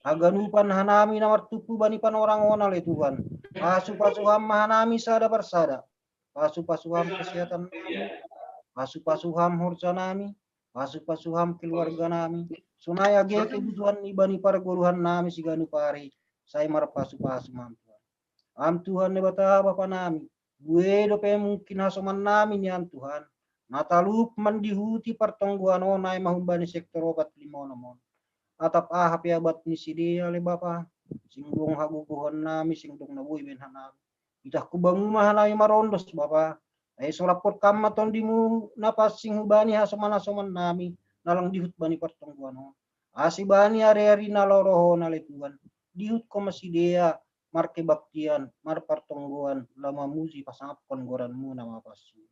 Haganupan hanami na martumpu bani panorang on ale Tuhan. Pasu-pasu Ham ma hanami sada parsada. Pasu-pasu Ham kesehatan nami. Pasu-pasu Ham horja nami. Pasu-pasu Ham keluarga nami. Sonai age kebutuhan ni bani pargoluhan nami siganup ari. Sai marpasu-pasu ma Tuhan. Am Tuhan Naibata Bapa nami. Bue dope mungkin hasoman nami nian Tuhan. Na talup mandihuti partonggoan on ai ma humbani sektor opat lima onom on. Atap aha pe abat ni sidea ale Bapa. Sing dong hagogohon nami, sing dong na boi baen hanami. Itah hu Bamu ma hanami marondos Bapa. Ai solaphon Kam ma Tondimu na pansing hubani hasoman-hasoman nami, na lang dihut bani partonggoan on. Asi bani ari-ari na laho ro on ale Tuhan. Dihut Ho ma sidea, markebaktian, marpartonggoan, laho mamuji pasangaphon goran-Mu na mapansing.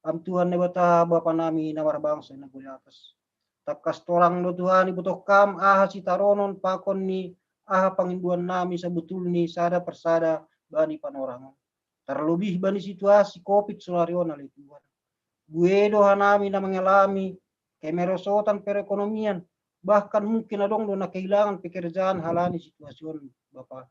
Am Tuhan Naibata Bapa nami na marbangsa i nagori atas. Tangkas torang do Tuhan ibotoh Kam aha sitaronon pakon ni aha pangindoan nami sabotulni sada parsada bani panorang on. Tarlobih bani situasi covid sonari on ale Tuhan. Bue do hanami na mangalami kemerosotan perekonomian, bahkan mungkin adong do na kehilangan pekerjaan halani situasi on Bapa.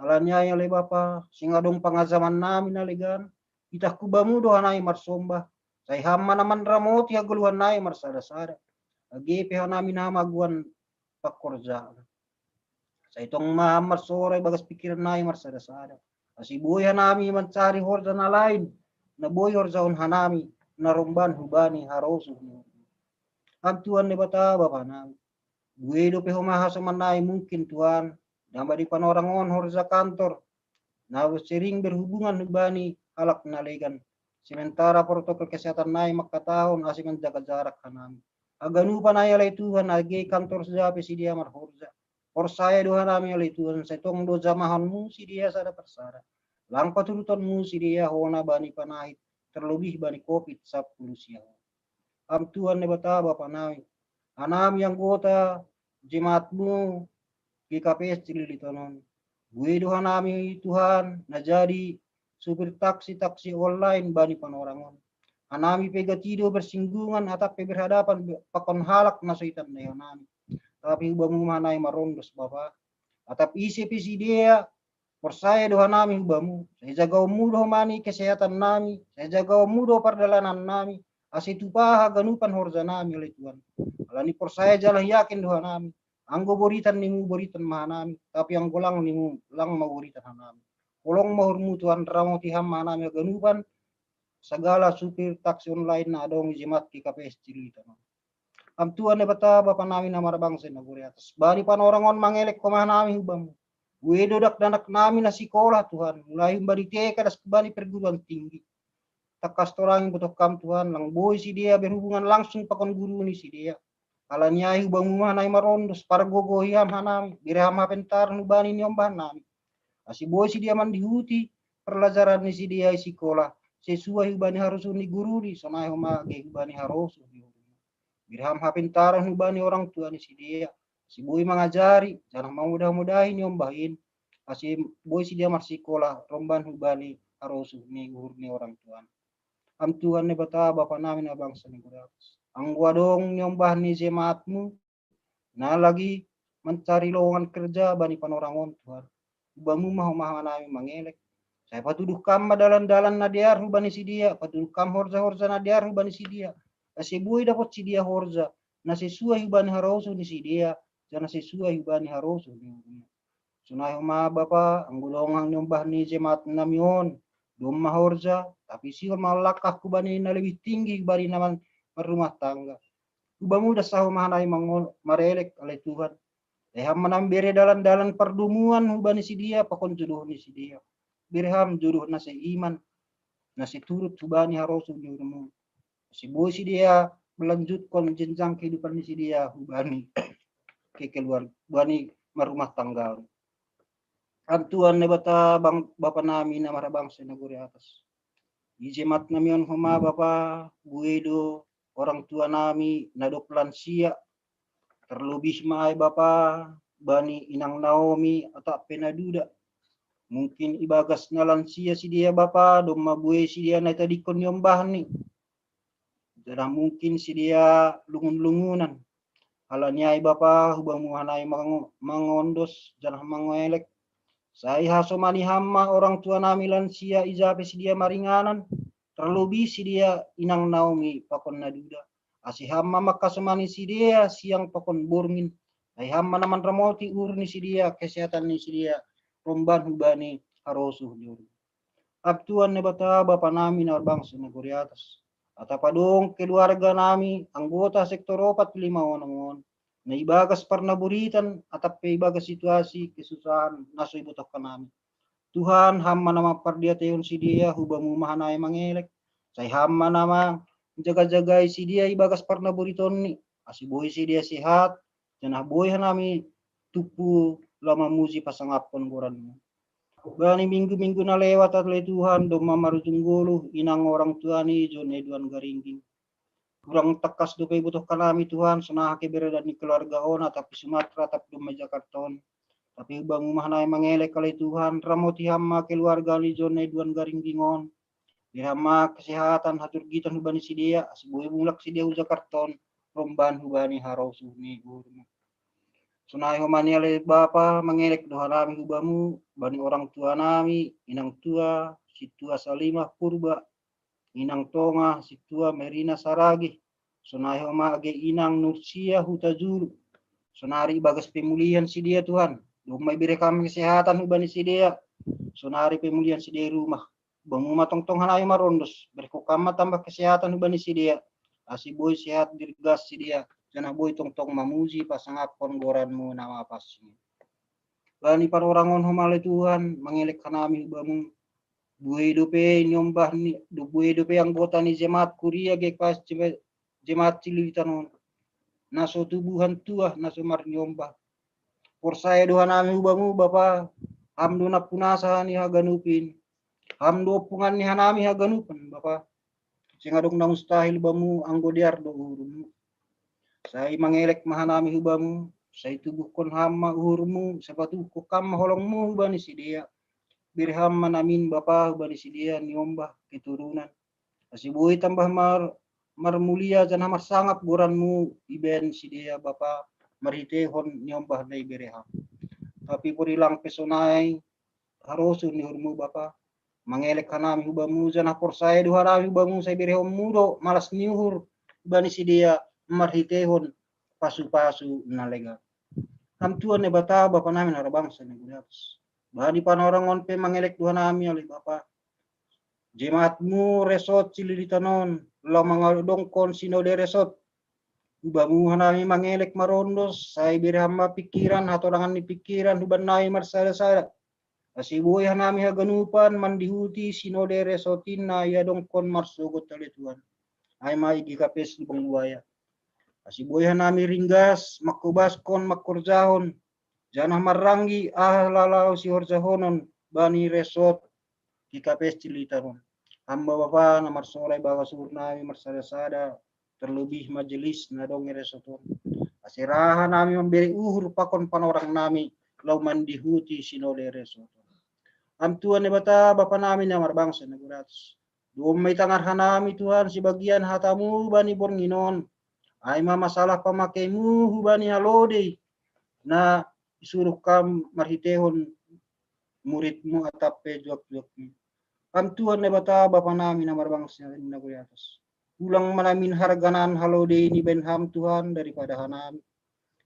Alani ai ale Bapa, sing adong pangazaman nami na legan, itah hu Bamu do hanami marsombah, sai Ham ma na manramoti hagoluhan nami marsada-sada. Age pe hanami na magoan pangkorjaan. Sai tong ma Ham marsoro ibagas pingkiran nami marsada-sada. Asi boi hanami mancari horja na lain, na boi horjahon hanami, na romban hubani harosuh ni Am Tuhan Naibata Bapa nami. Bue dope homa hasoman nami mungkin Tuhan, damba di panorang on horja kantor, na sering berhubungan hubani halak na legan. Sementara protokol kesehatan nami mangkatahon asi manjaga jarak hanami. Haganupan ai ale Tuhan age kantor saja pe sidea marhorja. Porsaya do hanami ale Tuhan, sai tong do jamahan-Mu sidea sada parsada. Lang paturuton-Mu sidea hona bani panahit, terlebih bani covid sampulu sia on. Am Tuhan Naibata Bapa nami, hanami anggota jemaat-Mu G K P S Cililitan on. Bue do hanami Tuhan na jadi supir taksi, taksi online bani panorang on. Hanami pe gati do bersinggungan atap pe berhadapan pakon halak na so itandai hanami. Tapi hu Bamu ma hanami marondos Bapa. Atap ise pe sidea, porsaya do hanami hu Bamu. Sai jagaon-Mu do homa ni kesehatan nami, sai jagaon-Mu do pardalanan nami, ase tupa haganupan horja nami ale Tuhan. Alani porsaya jala yakin do hanami. Anggo boritan ni-Mu boritan ma hanami, tapi anggo lang ni-Mu lang ma boritan hanami. Holong ma uhur-Mu Tuhan, ramoti Ham ma hanami haganupan sagala supir taksi online na adong i jemaat G K P S Cililitan on. Am Tuhan Naibata Bapa nami na marbangsa i nagori atas. Bani panorang on mangelek Ho ma hanami hu Bamu. Bue do dakdanak nami na sikola Tuhan, mulai humbani T K das bani perguruan tinggi. Tangkas torang ibotoh Kam Tuhan, lang boi sidea berhubungan langsung pakon guru ni sidea. Alani ai hu Bamu ma hanami marondos, pargogohi Ham hanami, bere Ham hapentaron hubani niombah nami. Ase boi sidea mandihuti parlajaran ni sidea i sikola, sesuai hubani harosuh ni guru ni, sonai homa age hubani harosuh ni guru ni. Bere Ham hapentaron hubani orang tua ni sidea, ase boi mangajari, janah mamudah-mudahi niombah in, ase boi sidea marsikola, romban hubani harosuh ni uhur ni orang tua. Am Tuhan Naibata Bapa nami na bangsa i nagori atas. Anggo adong niombah ni jemaat-Mu, na lagi mancari lowongan kerja bani panorang on Tuhan. Hu Bamu ma homa hanami mangelek. Sai patuduh Kam ma dalan-dalan na dear hubani sidea, patuduh Kam horja-horja na dear hubani sidea. Ase boi dapot sidea horja, na sesuai hubani harosuh ni sidea, janah sesuai hubani harosuh ni uhur-Mu. Sonai homa Bapa, anggo dongan niombah ni jemaat nami on, domma horja, tapi sihol ma langkah hubani na lebih tinggi hubani na man-, marrumah tangga. Hu Bamu das Ho ma hanami mango-, marelek ale Tuhan. Sai Ham ma na mambere dalan-dalan pardomuan hubani sidea, pakon jodoh ni sidea. Bere Ham jodoh na seiman, na seturut hubani harosuh ni uhur-Mu. Ase boi sidea melanjutkon jenjang kehidupan ni sidea hubani kekeluar-, bani marumah tangga. Am Tuhan Naibata, Bapa nami na marhabangsa i nagori atas, i jemat nami on homa Bapa, buei do orang tua nami na dob lansia, terlebih ma ai Bapa, bani inang Naomi atap pe na duda. Mungkin ibagas na lansia sidea Bapa, domma buei sidea na itadingkon niombahni. Janah mungkin sidea lungun-lungunan. Halani ai Bapa, hubamu hanai mangondos janah mangelek. Sai hasomani ham ma orang tua nami lansia ija pe sidea maringanan, terlebih sidea inang Naomi pakon na duda. Ase ham ma mangkasomani sidea siang pakon borngin. Ai ham ma na manramoti uhur ni sidea, kesehatan ni sidea, romban hubani harosuh ni uhur. Am Tuhan Naibata, Bapa nami na marbangsa i nagori atas, atap adong keluarga nami, anggota sektor opat lima onom on, na ibagas parnaburitan atap pe ibagas situasi kesusahan na so ibotohkan nami. Tuhan, ham ma na mampardiateihon sidea, hubamu ma hanai mangelek. Sai ham ma na manjaga-jagai sidea ibagas parnaburitonni, ase boi sidea sehat, janah boi hanami tumpu laho mamuji pasangapkon goranmu. Bani minggu-minggu na lewat ale Tuhan, domma marujung goluh inang orang tuani John Edwan Garingging. Kurang tangkas dope ibotohkan nami Tuhan, sonai keberadaan ni keluarga on atap i Sumatera atap domma Jakarta on. Tapi hubamu ma hanai mangelek ale Tuhan, ramoti ham ma keluarga ni John Edwan Garingging on. Bere ham ma kesehatan, haturgitan hubani sidea, ase boi mulak sidea hu Jakarta on, romban hubani harosuh ni uhurmu. Sonai homa ni ale Bapa, mangelek do hanami hubamu, bani orang tua nami, inang tua, sintua Salimah Purba, inang tonga, sintua Merina Saragih, sonai homa age inang Nursia Hutajulu. Sonari ibagas pemulihan sidea Tuhan, domma ibere kam kesehatan hubani sidea, sonari pemulihan sidea i rumah. Hubamu ma tongtong hanami marondos, bere kam ma tambah kesehatan hubani sidea, ase boi sehat dirgas sidea, janah boi tongtong mamuji pasangapkon goranmu na mapansing. Bani panorang on homa ale Tuhan, mangelek hanami hubamu, buei dope niombah ni, buei dope anggota ni jemaat kuria GKPS jemaat Cililitan on, na so tubuhan tuah, na so marniombah. Porsaya do hanami hubamu Bapa, ham do nampunasa ni haganup in, ham do ompungan ni hanami haganupan Bapa. Seng adong na mustahil bamu, anggo dear do uhurmu. Sai mangelek ma hanami hubamu, sai tubuhkon ham ma uhurmu, sai patubuhkon kam ma holongmu hubani sidea. Bere ham ma namin Bapa hubani sidea niombah keturunan, ase boi tambah mar, marmulia janah marsangap goranmu ibaen sidea Bapa, marhiteihon niombah na ibere ham. Tapi porilang pe sonai harosuh ni uhurmu Bapa, mangelek hanami hubamu, janah porsaya do hanami hubamu, sai berehonmu do malas ni uhur hubani sidea marhiteihon pasupasu na legan. Ham Tuhan Naibata, Bapa nami na marbangsa i nagori atas, bani panorang on pe mangelek do hanami ale Bapa, jemaatmu resort Cililitan on, laho mangadongkon sinode resort. Hubamu hanami mangelek marondos, sai bere ham ma pingkiran, hatorangan ni pingkiran hubannami marsada-sada, ase boi hanami haganupan mandihuti sinode resort in na iadongkon marsogot ale Tuhan, ai ma i GKPS Lubang Buaya. Ase boi hanami ringgas mangkobaskon, mangkorjahon, janah marranggi aha laho sihorjahonon bani resort GKPS Cililitan on. Ham ma Bapa na marsola ibagas uhurnami marsada-sada, terlebih majelis na adong i resort on, ase ra hanami mambere uhur pakon panorangnami laho mandihuti sinode resort on. Ham Tuhan Naibata, Bapa nami na marbangsa i nagori atas, domma itangar hanami Tuhan sebagian hatamu bani borngin on, ai ma masalah pamakeimu hubani halodei na isuruh kam marhiteihon muridmu atap pe juak-juakmu. Ham Tuhan Naibata, Bapa nami na marbangsa i nagori atas, ulang ma namin harganan halodei na ibaen ham Tuhan daripada hanami.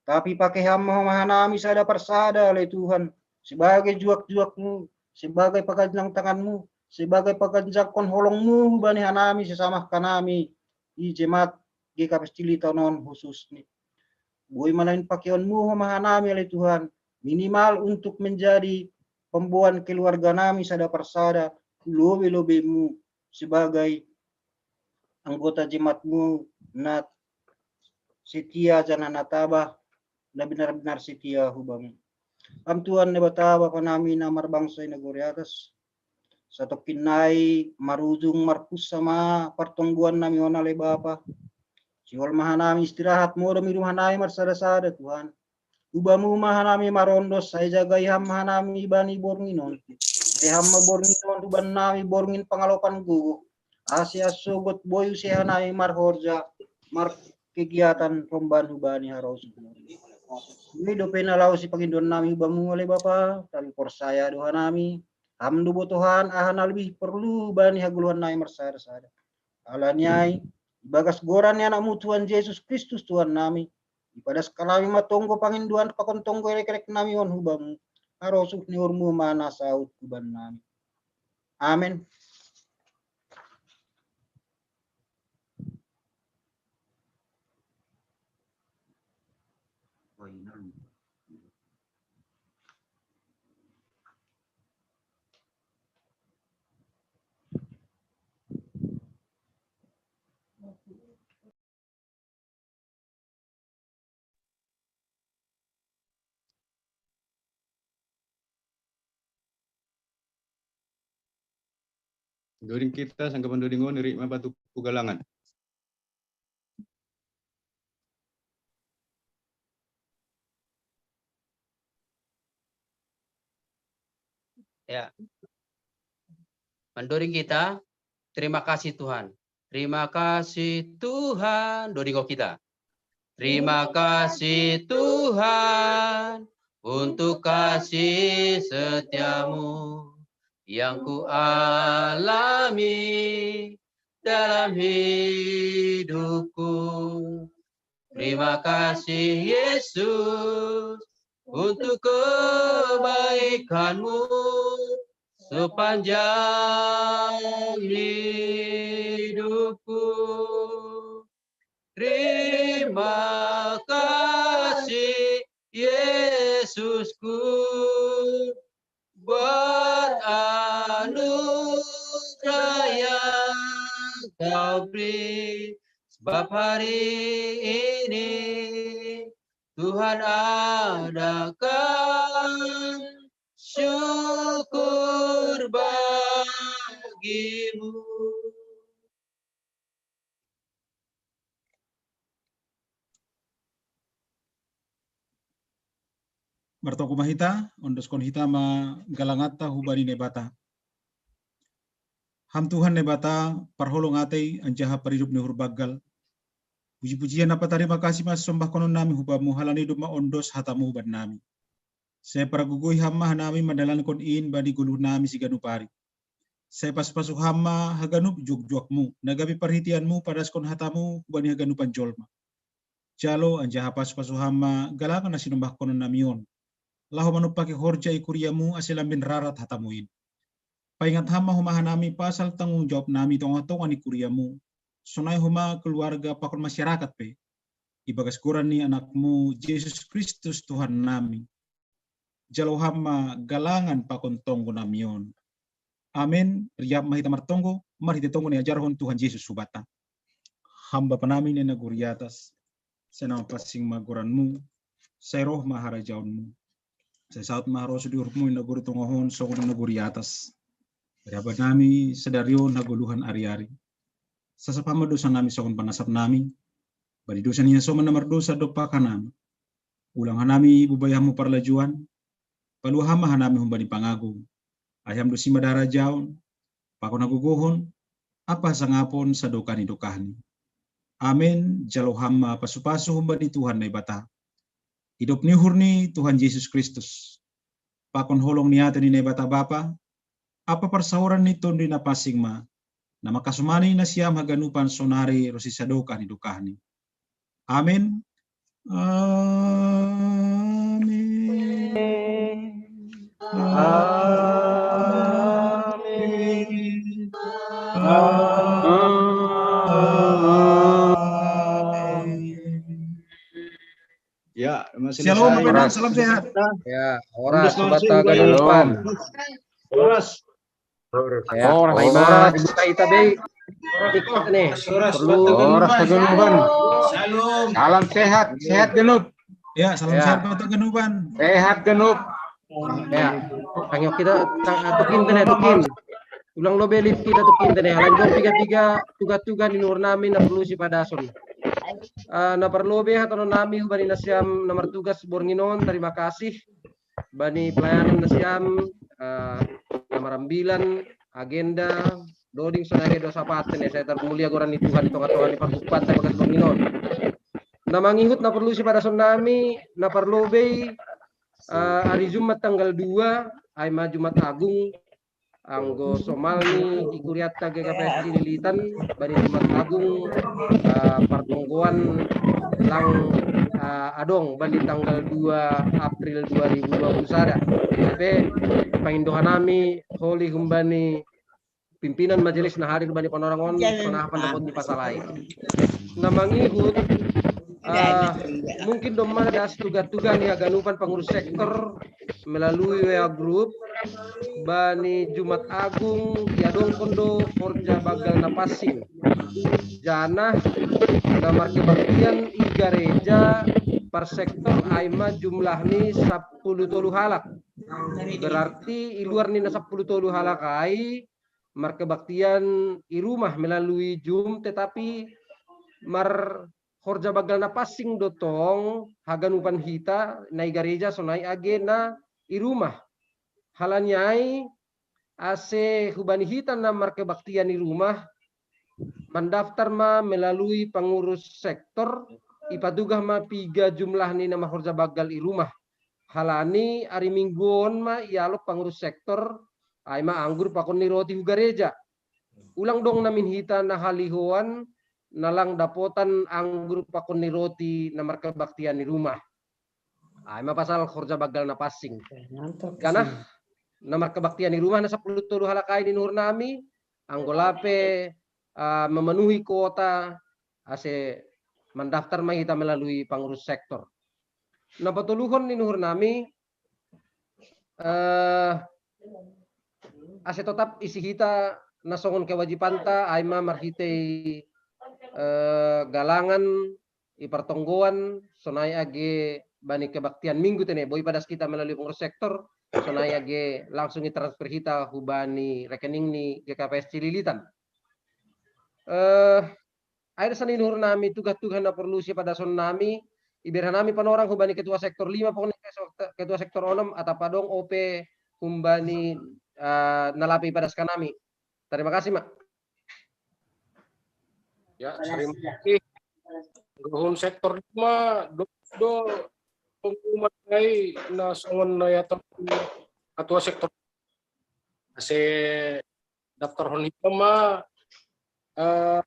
Tapi pake ham ma hanami sada parsada ale Tuhan, sebagai juak-juakmu, sebagai paganjang tanganmu, sebagai paganjangkon holongmu hubani hanami sesama hanami i jemaat GKPS Cililitan on khususni. Boi ma namin pakeonmu homa hanami ale Tuhan, minimal untuk menjadi pemboan keluarga nami sada parsada hu lobe-lobemu sebagai anggota jemaatmu na setia janah na tabah, na benar-benar setia hubamu. Ham Tuhan Naibata Bapa nami na marbangsa i nagori atas. Satongkin nai marujung marpunsa ma partonggoan nami on ale Bapa. Sihol ma hanami istirahat modom i rumah nami marsada-sada Tuhan. Hu Bamu ma hanami marondos, sai jagai Ham ma hanami bani borngin on. Sai Ham ma borngin on hubahen nami borngin pangalopan gogo. Ase ansogot boi use hanami marhorja, markegiatan romban hubani harosuh. Ni dope na laho sipangidoan nami hu Bamu ale Bapa, tapi porsaya do hanami, Ham do botohan aha na lebih porlu hubani hagoluhan nami marsada-sada. Ala ni ai, ibagas goran ni Anakmu Tuhan Jesus Kristus Tuhan nami, ipadas hanami ma tonggo pangindoan pakon tonggo elekelek nami on hu Bamu, harosuh ni uhurMu ma na saut hubahen nami. Amen. Doding hita, sangkapan doding on, iri ma patupu galangan. Ya. Mandoding hita, terima kasih Tuhan. Terima kasih Tuhan. Doding hita. Terima kasih Tuhan untuk kasih setiamu yang ku alami dalam hidupku. Terima kasih Yesus untuk kebaikanmu sepanjang hidupku. Terima kasih Yesusku buat anugerah yang kau beri. Sebab hari ini Tuhan adakan syukur bagimu. Martonggo ma hita, ondoskon hita ma galanganta hubani Naibata. Ham Tuhan Naibata, parholong atei anjaha paridup ni uhur banggal. Puji-pujian ampa tarima kasih ma sisombahkonon nami hu Bamu halani domma ondos hataMu hubahen nami. Sai pargogoi Ham ma hanami mandalankon in bani goluh nami siganup ari. Sai pasu-pasu Ham ma haganup juak-juakMu, na gabe parhiteanMu padaskon hataMu hubani haganupan jolma. Jalo anjaha pasu-pasu Ham ma galangan na sinombahkonon nami on, laho manumpaki horja i kuriaMu ase lambin rarat hataMu in. Paingat Ham ma homa hanami pasal tanggung jawab nami tongah-tongah ni kuriaMu, sonai homa keluarga pakon masyarakat pe, ibagas goran ni AnakMu Jesus Kristus Tuhan nami. Jalo Ham ma galangan pakon tonggo nami on. Amen. Riap ma hita martonggo, marhite tonggo na iajarhon Tuhan Jesus hubanta. Ham Bapa nami na i nagori atas, sai na mapansing ma goranMu, sai roh ma harajaonMu, sai saut ma harosuh di uhurMu i nagori tonga on songon i nagori atas. Bapa nami sadari on hagoluhan ari-ari. Sasap Ham ma dosa nami songon panasap nami bani dosa ni hasoman na mardosa dompak hanami. Ulang hanami bubai Ham hu parlajuan, palua Ham ma hanami humbani pangago. Ai Ham do simada harajaon, pakon hagogohon, ampa hasangapon sadokah ni dokahni. Amen. Jalo Ham ma pasu-pasu humbani Tuhan Naibata, idop ni uhur ni Tuhan Jesus Kristus, pakon holong ni ate ni Naibata Bapa, ampa parsaoran ni Tonduy Napansing ma, na mangkasomani nasiam haganupan sonari ronsi sadokah ni dokahni. Amen. Amen. Amen. Amen. Ya, masih Shalom, Bapak Ibu. Salam sehat. Ya, horas, horas, Bapak Ibu. Horas. Horas. Ya, horas, horas. Horas. Horas, horas, horas. Shalom. Salam sehat, sehat ganup. Ya, salam sehat, Bapak Ganupan. Sehat ganup. Ya, tangihon hita, ta-, tukin tene, tukin. Ulang lobi live hita tukin tene. Halani dong piga-piga tuga-tuga ni nuhur nami na porlu sipadason. Ah, na parlobi hatanon nami hubani nasiam na martugas borngin on, tarima kasih. Bani pelayanan nasiam, ah, na marambilan, agenda, doding sonai age dosa paten, ya, sai tarmulia goran ni Tuhan di tonga-tonga ni partumpahanta bagas borngin on. Na mangihut na porlu sipadason nami, na parlobi, ah, ari Jumat tanggal dua, ai ma Jumat Agung, anggo somalni di kurianta G K P S Cililitan, bani Jumat Agung, ah, partonggoan lang, ah, adong bani tanggal dua April dua ribu dua puluh sada. Tapi pangindo hanami holi humbani pimpinan majelis na hadir bani panorang on, sonai pandapot ni pasalai. Na mangihut, ah, mungkin domma das tuga-tuga ni haganupan pangurus sektor melalui W A grup, bani Jumat Agung diadongkon do horja banggal na pansing. Janah na markebaktian i gareja par sektor ai ma jumlahni sampulu tolu halak. Berarti i luar ni na sampulu tolu halak ai, markebaktian i rumah melalui Zoom, tetapi mar horja banggal na pansing do tong haganupan hita na i gareja sonai age na i rumah. Halani ai, ase hubani hita na markebaktian i rumah, mandaftar ma melalui pangurus sektor, ipatugah ma piga jumlahni na marhorja banggal i rumah. Halani ari Minggu on ma ialop pangurus sektor, ai ma anggur pakon ni roti hu gareja. Ulang dong namin hita na halihoan, na lang dapotan anggur pakon ni roti na markebaktian i rumah. Ai ma pasal horja banggal na pansing. Janah na markebaktian i rumah na sampulu tolu halak ai ni nuhur nami, anggo lape, ah, memenuhi kuota, ase mandaftar ma hita melalui pangurus sektor. Na patoluhon ni nuhur nami, eh, ase totap isi hita na songon kewajibanta, ai ma marhitei, eh, galangan i partonggoan, sonai age bani kebaktian Minggu tene, boi padas hita melalui pangurus sektor, sonai age langsung i transfer hita hubani rekening ni G K P S Cililitan. Eh, ai das ni nuhur nami tuga-tuga na porlu sipadason nami, iberha nami panorang hubani ketua sektor lima, pokokna ketua sektor onom, atap adong ope humbani, eh, na lape ipadas hanami. Tarima kasih, Mak. Ya, terima kasih. Gahun sektor lima, do, do pengumuman ai na songon na iatur ketua sektor. Ase daftarhon hita ma, eh,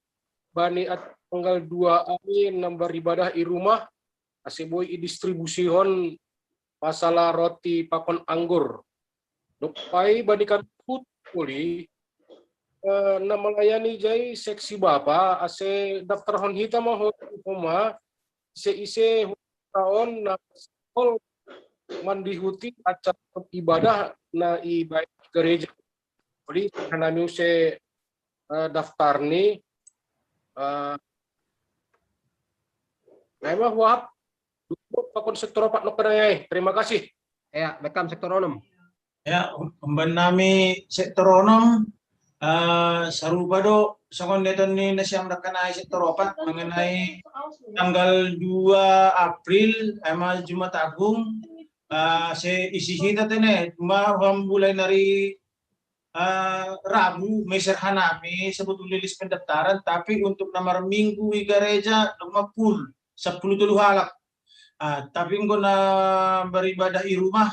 bani at-, tanggal dua ai na beribadah i rumah, ase boi idistribusihon pasala roti pakon anggur. Dob ai bani kami hut poli, eh, na melayani jai seksi bapa, ase daftarhon hita ma ho, homa, ise-ise homa on na songkol mandihuti acara ibadah na i baen gareja. Jadi, hanami use, eh, daftar ni, eh, na ima huahap, dukut pakon sektor opat nongkanai. Terima kasih. Ya, welcome sektor onom. Ya, umban nami sektor onom, eh, sarupa do songon diatur ni nasiam nongkanai sektor opat mengenai tanggal dua April, ai ma Jumat Agung, eh, se isi hita tene, cuma mulai dari, eh, Rabu meser hanami sebetulnya list pendaftaran, tapi untuk nomor minggu i gareja doma full, sampulu tolu halak. Ah, tapi anggo na beribadah i rumah,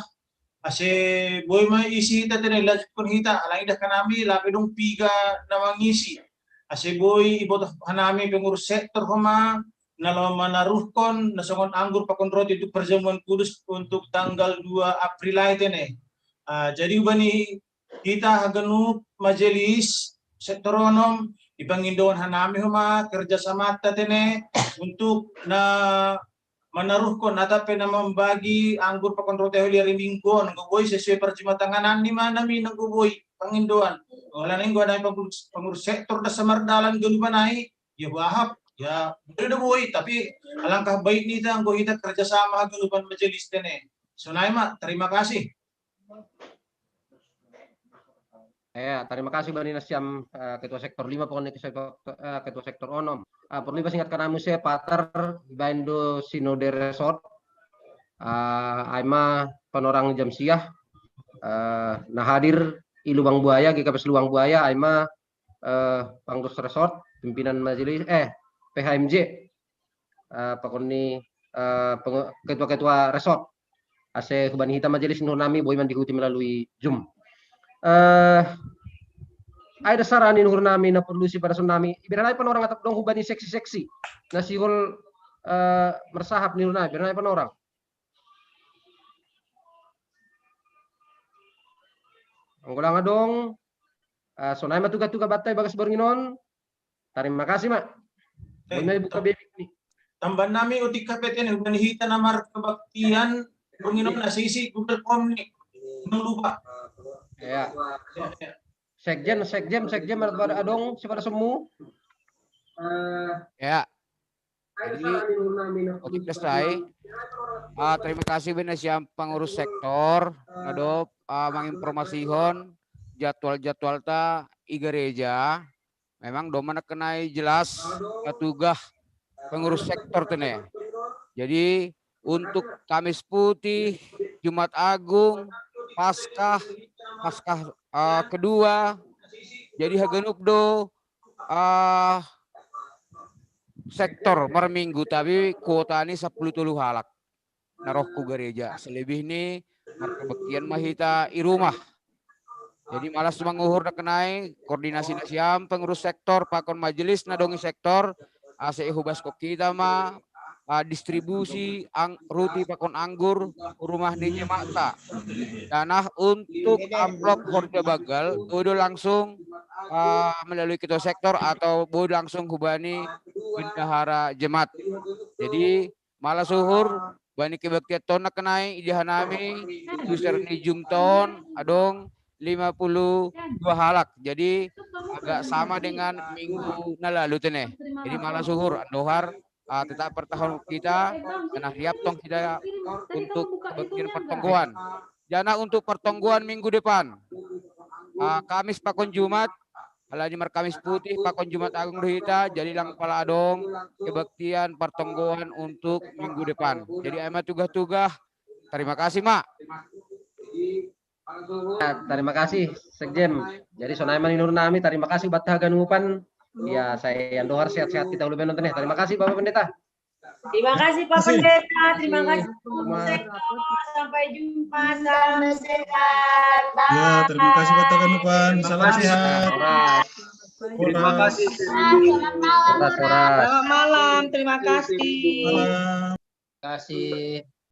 ase boi ma isi hita tene, lanjutkon hita, alai dah hanami lape dong piga na mangisi. Ase boi iboto hanami pengurus sektor homa, na laho manaruhkon na songon anggur pakon roti untuk perjamuan kudus untuk tanggal dua April ai tene. Ah, jadi hubani hita haganup majelis sektor onom, ipangindo hanami homa kerjasamanta tene untuk na manaruhkon atap pe na mambagi anggur pakon roti holi ari Minggu on, anggo boi sesuai parjumatanganan ni ma nami anggo boi pangindoan. Alana anggo hanami pengurus, pengurus sektor das samardalan ganupan ai, ya bahap, ya, boi do boi, tapi alangkah baik ni hita anggo hita kerjasama haganupan majelis tene. Sonai ma, terima kasih. Ya, terima kasih Bani Nasiam, eh, ketua sektor lima, pokoknya ketua, eh, ketua sektor onom. Ah, perlu iba ingatkan amu se patar iba indo sinode resort. Ah, aima panorang jam siah. Eh, nah hadir i Lubang Buaya, G K P S Lubang Buaya, aima eh, pengurus resort, pimpinan majelis, eh, P H M J, eh, pakon ni, eh, penge-, ketua-ketua resort. Ase hubani hita majelis nuhur nami boi man diikuti melalui Zoom. Eh, ai dasar ani nuhur nami na perlu si pada son nami. Ibarat ai panorang atap dong hubani seksi-seksi. Na sihol, eh, mersahap ni nuhur nami, ibarat ai panorang. Anggo langa dong, ah, sonai ma tuga-tuga banta ibagas borngin on. Terima kasih, Mak. Eh, Boi ma ibuka tam-, bebek ni. Tambahan nami utik K P T ni, hubani hita na markebaktian borngin on na sisi Google Form ni. Jangan lupa. Ya. Ya, ya. Sekjen, sekjen, sekjen, mana tuh ada adong, siapa ada semu? Ya. Jadi, oke, selesai. Ah, terima kasih Bani Nasiam pengurus sektor, na dob, ah, manginformasihon jadwal-jadwalta i gareja. Memang doma na kenai jelas na tuga pengurus sektor tene. Jadi, untuk Kamis Putih, Jumat Agung, Paskah, Paskah, ah, kedua, jadi haganup do, ah, sektor marminggu, tapi kuota ni sapuluh tolu halak na roh ku gareja. Selebih ni markebaktian ma hita i rumah. Jadi malas manguhur na kenai koordinasi nasiam pengurus sektor pakon majelis na dong i sektor, ase ihubaskon hita ma, ah, distribusi ang-, ruti pakon anggur rumah ni jemaatta. Janah untuk amplop horja banggal, boi do langsung, ah, melalui ketua sektor atau boi langsung hubani bendahara jemaat. Jadi malas uhur, bani kebaktian ta on na kenai, ijaha nami, user ni Zoom ta on, adong lima puluh dua halak. Jadi agak sama dengan minggu na lalu tene. Jadi malas uhur, andohar, ah, tetap pertahanan kita, karena riap tong kita untuk kebaktian pertonggoan. Janah untuk pertonggoan minggu depan, ah, Kamis pakon Jumat, alani marKamis Putih pakon Jumat Agung do hita, jadi lang pala adong kebaktian pertonggoan untuk minggu depan. Jadi ai ma tuga-tuga. Terima kasih, Mak. Ya, terima kasih, Sekjen. Jadi sonai ma ni nuhur nami, terima kasih banta haganupan. Ya, sai andohar sehat-sehat kita ulu be nonton ya. Terima kasih, Bapak Pendeta. Terima kasih Pak Kasih. Pendeta, terima kasih Sama. Sektor. Sampai jumpa, salam sehat. Ya, terima kasih buat haganupan. Salam Terima kasih. Sehat. Horas. Terima kasih. Horas, horas. Selamat malam, terima kasih. Malam. Terima kasih.